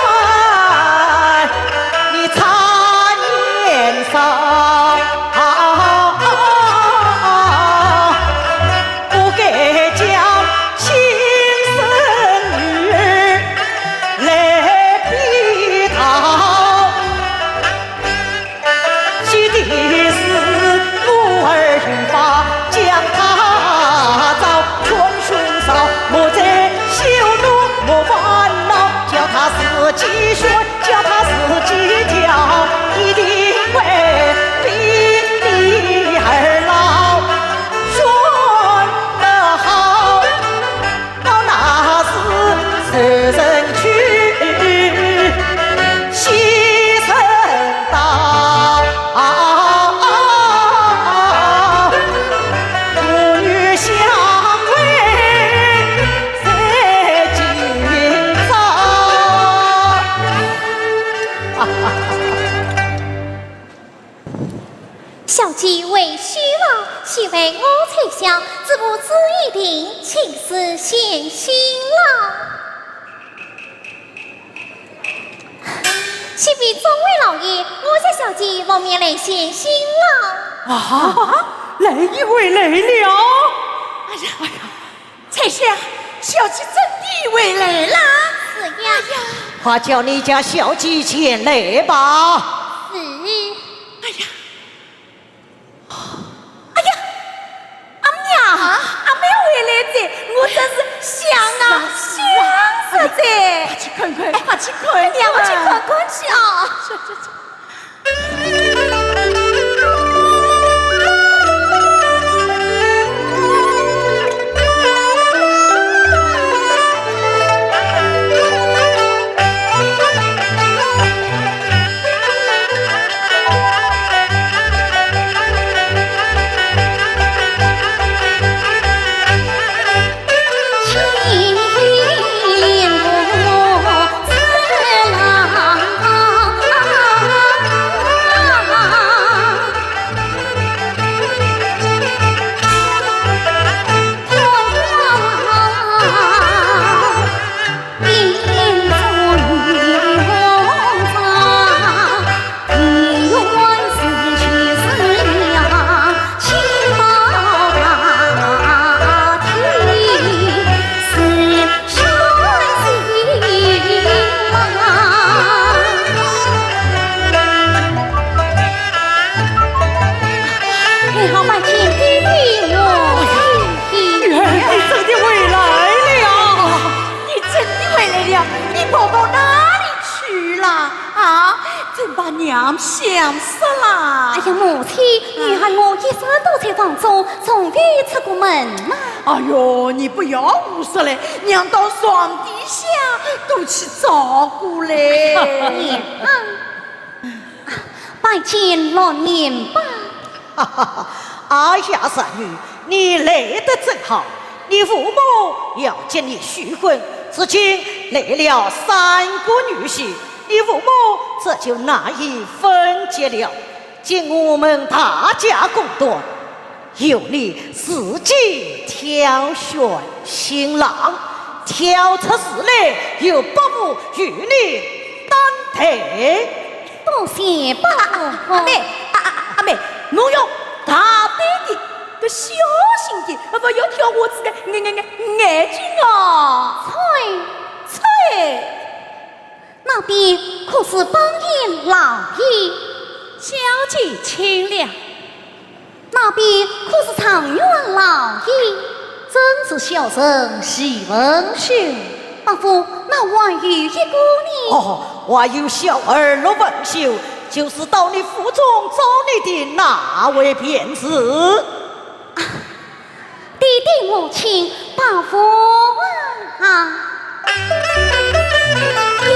你差年少，不该将亲生女儿来比讨。 喜的是我儿有法将她招，穷凶少，莫再羞怒莫烦恼，叫她自己选，叫她自己挑，一定会比你儿老选得好。 到那时谁人去，谁人到？父女相会在今朝。 小姐为许望，岂为我猜想，主母旨意定，请示贤婿了。启禀众位老爷，我家小姐奉命来见贤婿了。啊，来也回来了。哎呀，哎呀， 彩霞，小姐真的回来啦？是怎样？快叫你家小姐前来吧。是。哎呀，哎呀，阿娘，啊？阿妹回来哉，我真是想啊，是啊，是啊。想死哉。快去看看。哎，快去看看。哎呀，我去看看去啊。去，去，去。 你好，拜见爹爹哟。女儿，你真的回来了。你真的回来了，你跑到哪里去了？啊，真把娘想死了。哎呀，母亲，女儿我一直都在房中，从未出过门嘛。哎呦，你不要胡说嘞，娘到床底下都去找过嘞。娘啊，拜见老年伯。哈哈哈，哎呀，侄女，你来得正好，你父母要接你许婚，如今来了三个女婿，你父母这就难以分解了。 经我们大家公断，由你自己挑选新郎，挑出事来，由伯父与你担待。多谢伯父。阿妹，啊，啊，阿妹，侬要大胆点，搿小心点，勿要挑花子个眼，眼，眼，眼睛哦。啐，啐。 那边可是榜眼老爷？小姐请了。那边可是状元老爷？正是小生徐文秀。伯父，那还有一个呢？哦，还有小儿陆文秀，就是到你府中找你的那位便是。 爹爹母亲，伯父啊，一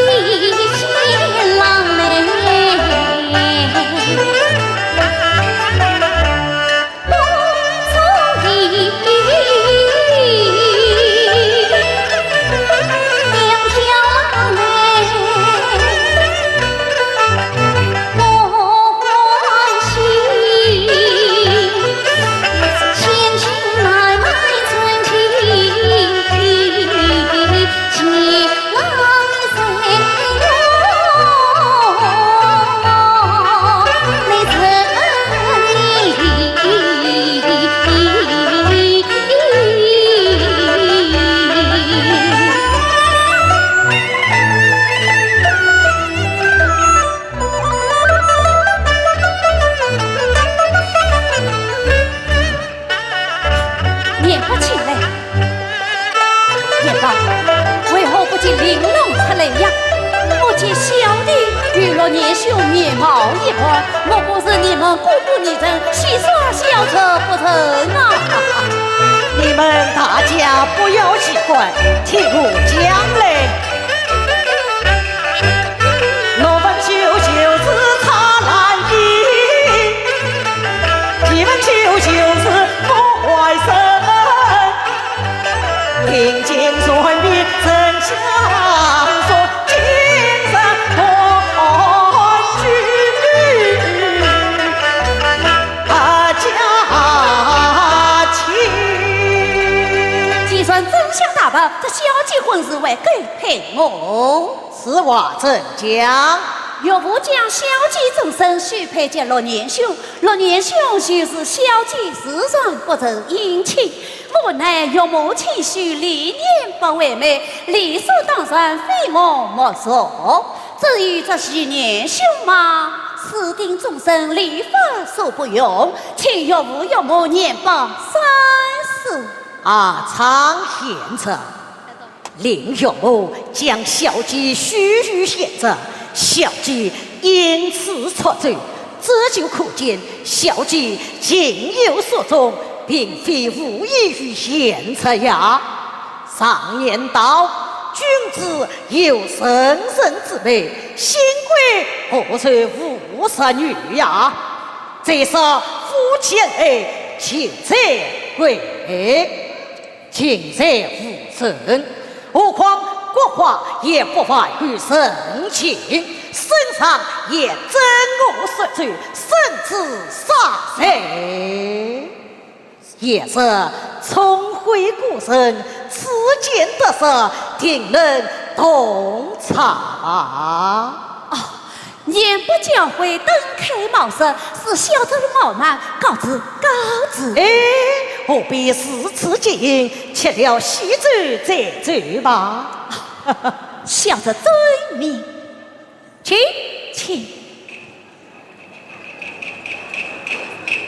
见郎来，不足以两条郎来。 年伯请来。年伯，为何不见令郎出来呀？我见小弟与陆年兄面貌一般，莫不是你们姑姑二人戏耍小侄不成啊？你们大家不要奇怪，听我讲来。 陆文秀就是蔡兰英，徐文秀就是莫怀生，听见传遍人相说，今日团聚啊，佳期。既然真相大白，这小姐婚事还该配我。 此话怎讲？岳父将小姐终身许配给陆年兄，陆年兄就是小姐自然不成姻亲。我乃岳母亲婿李年伯为媒，理所当然，非我莫属。至于这徐年兄嘛，注定终身礼法所不容，请岳父岳母年伯三思。啊，常贤侄，令岳母将小姐许与贤侄，小姐因此出走，这就可见小姐情有所钟，并非无意于贤侄呀。常言道，君子有成人之美，幸亏何愁无淑女呀。再说夫妻恩爱，情在贵，情在无声，何况国画也不外于人情，圣上也真我说罪，圣旨杀谁？ 贤侄聪慧过人，此间得失，定能洞察吧。哦，年伯教诲，顿开茅塞，恕小侄的傲慢，告辞，告辞。哎，何必如此急？吃了喜酒再走吧。小侄遵命。 请，请。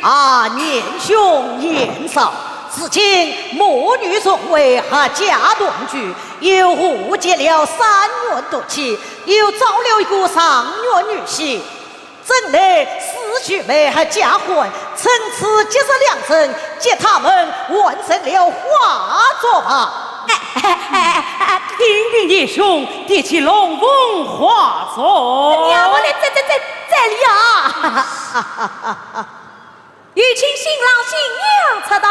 啊，年兄年嫂，如今母女重会，阖家团聚，又误解了三元夺妻，又招了一个状元女婿，真乃四句美合家欢，趁此吉日良辰，给他们完成了花烛吧。 哎哎哎哎，听听年兄提起龙凤花烛。娘，我来，这这这这里啊！有请新郎新娘出堂。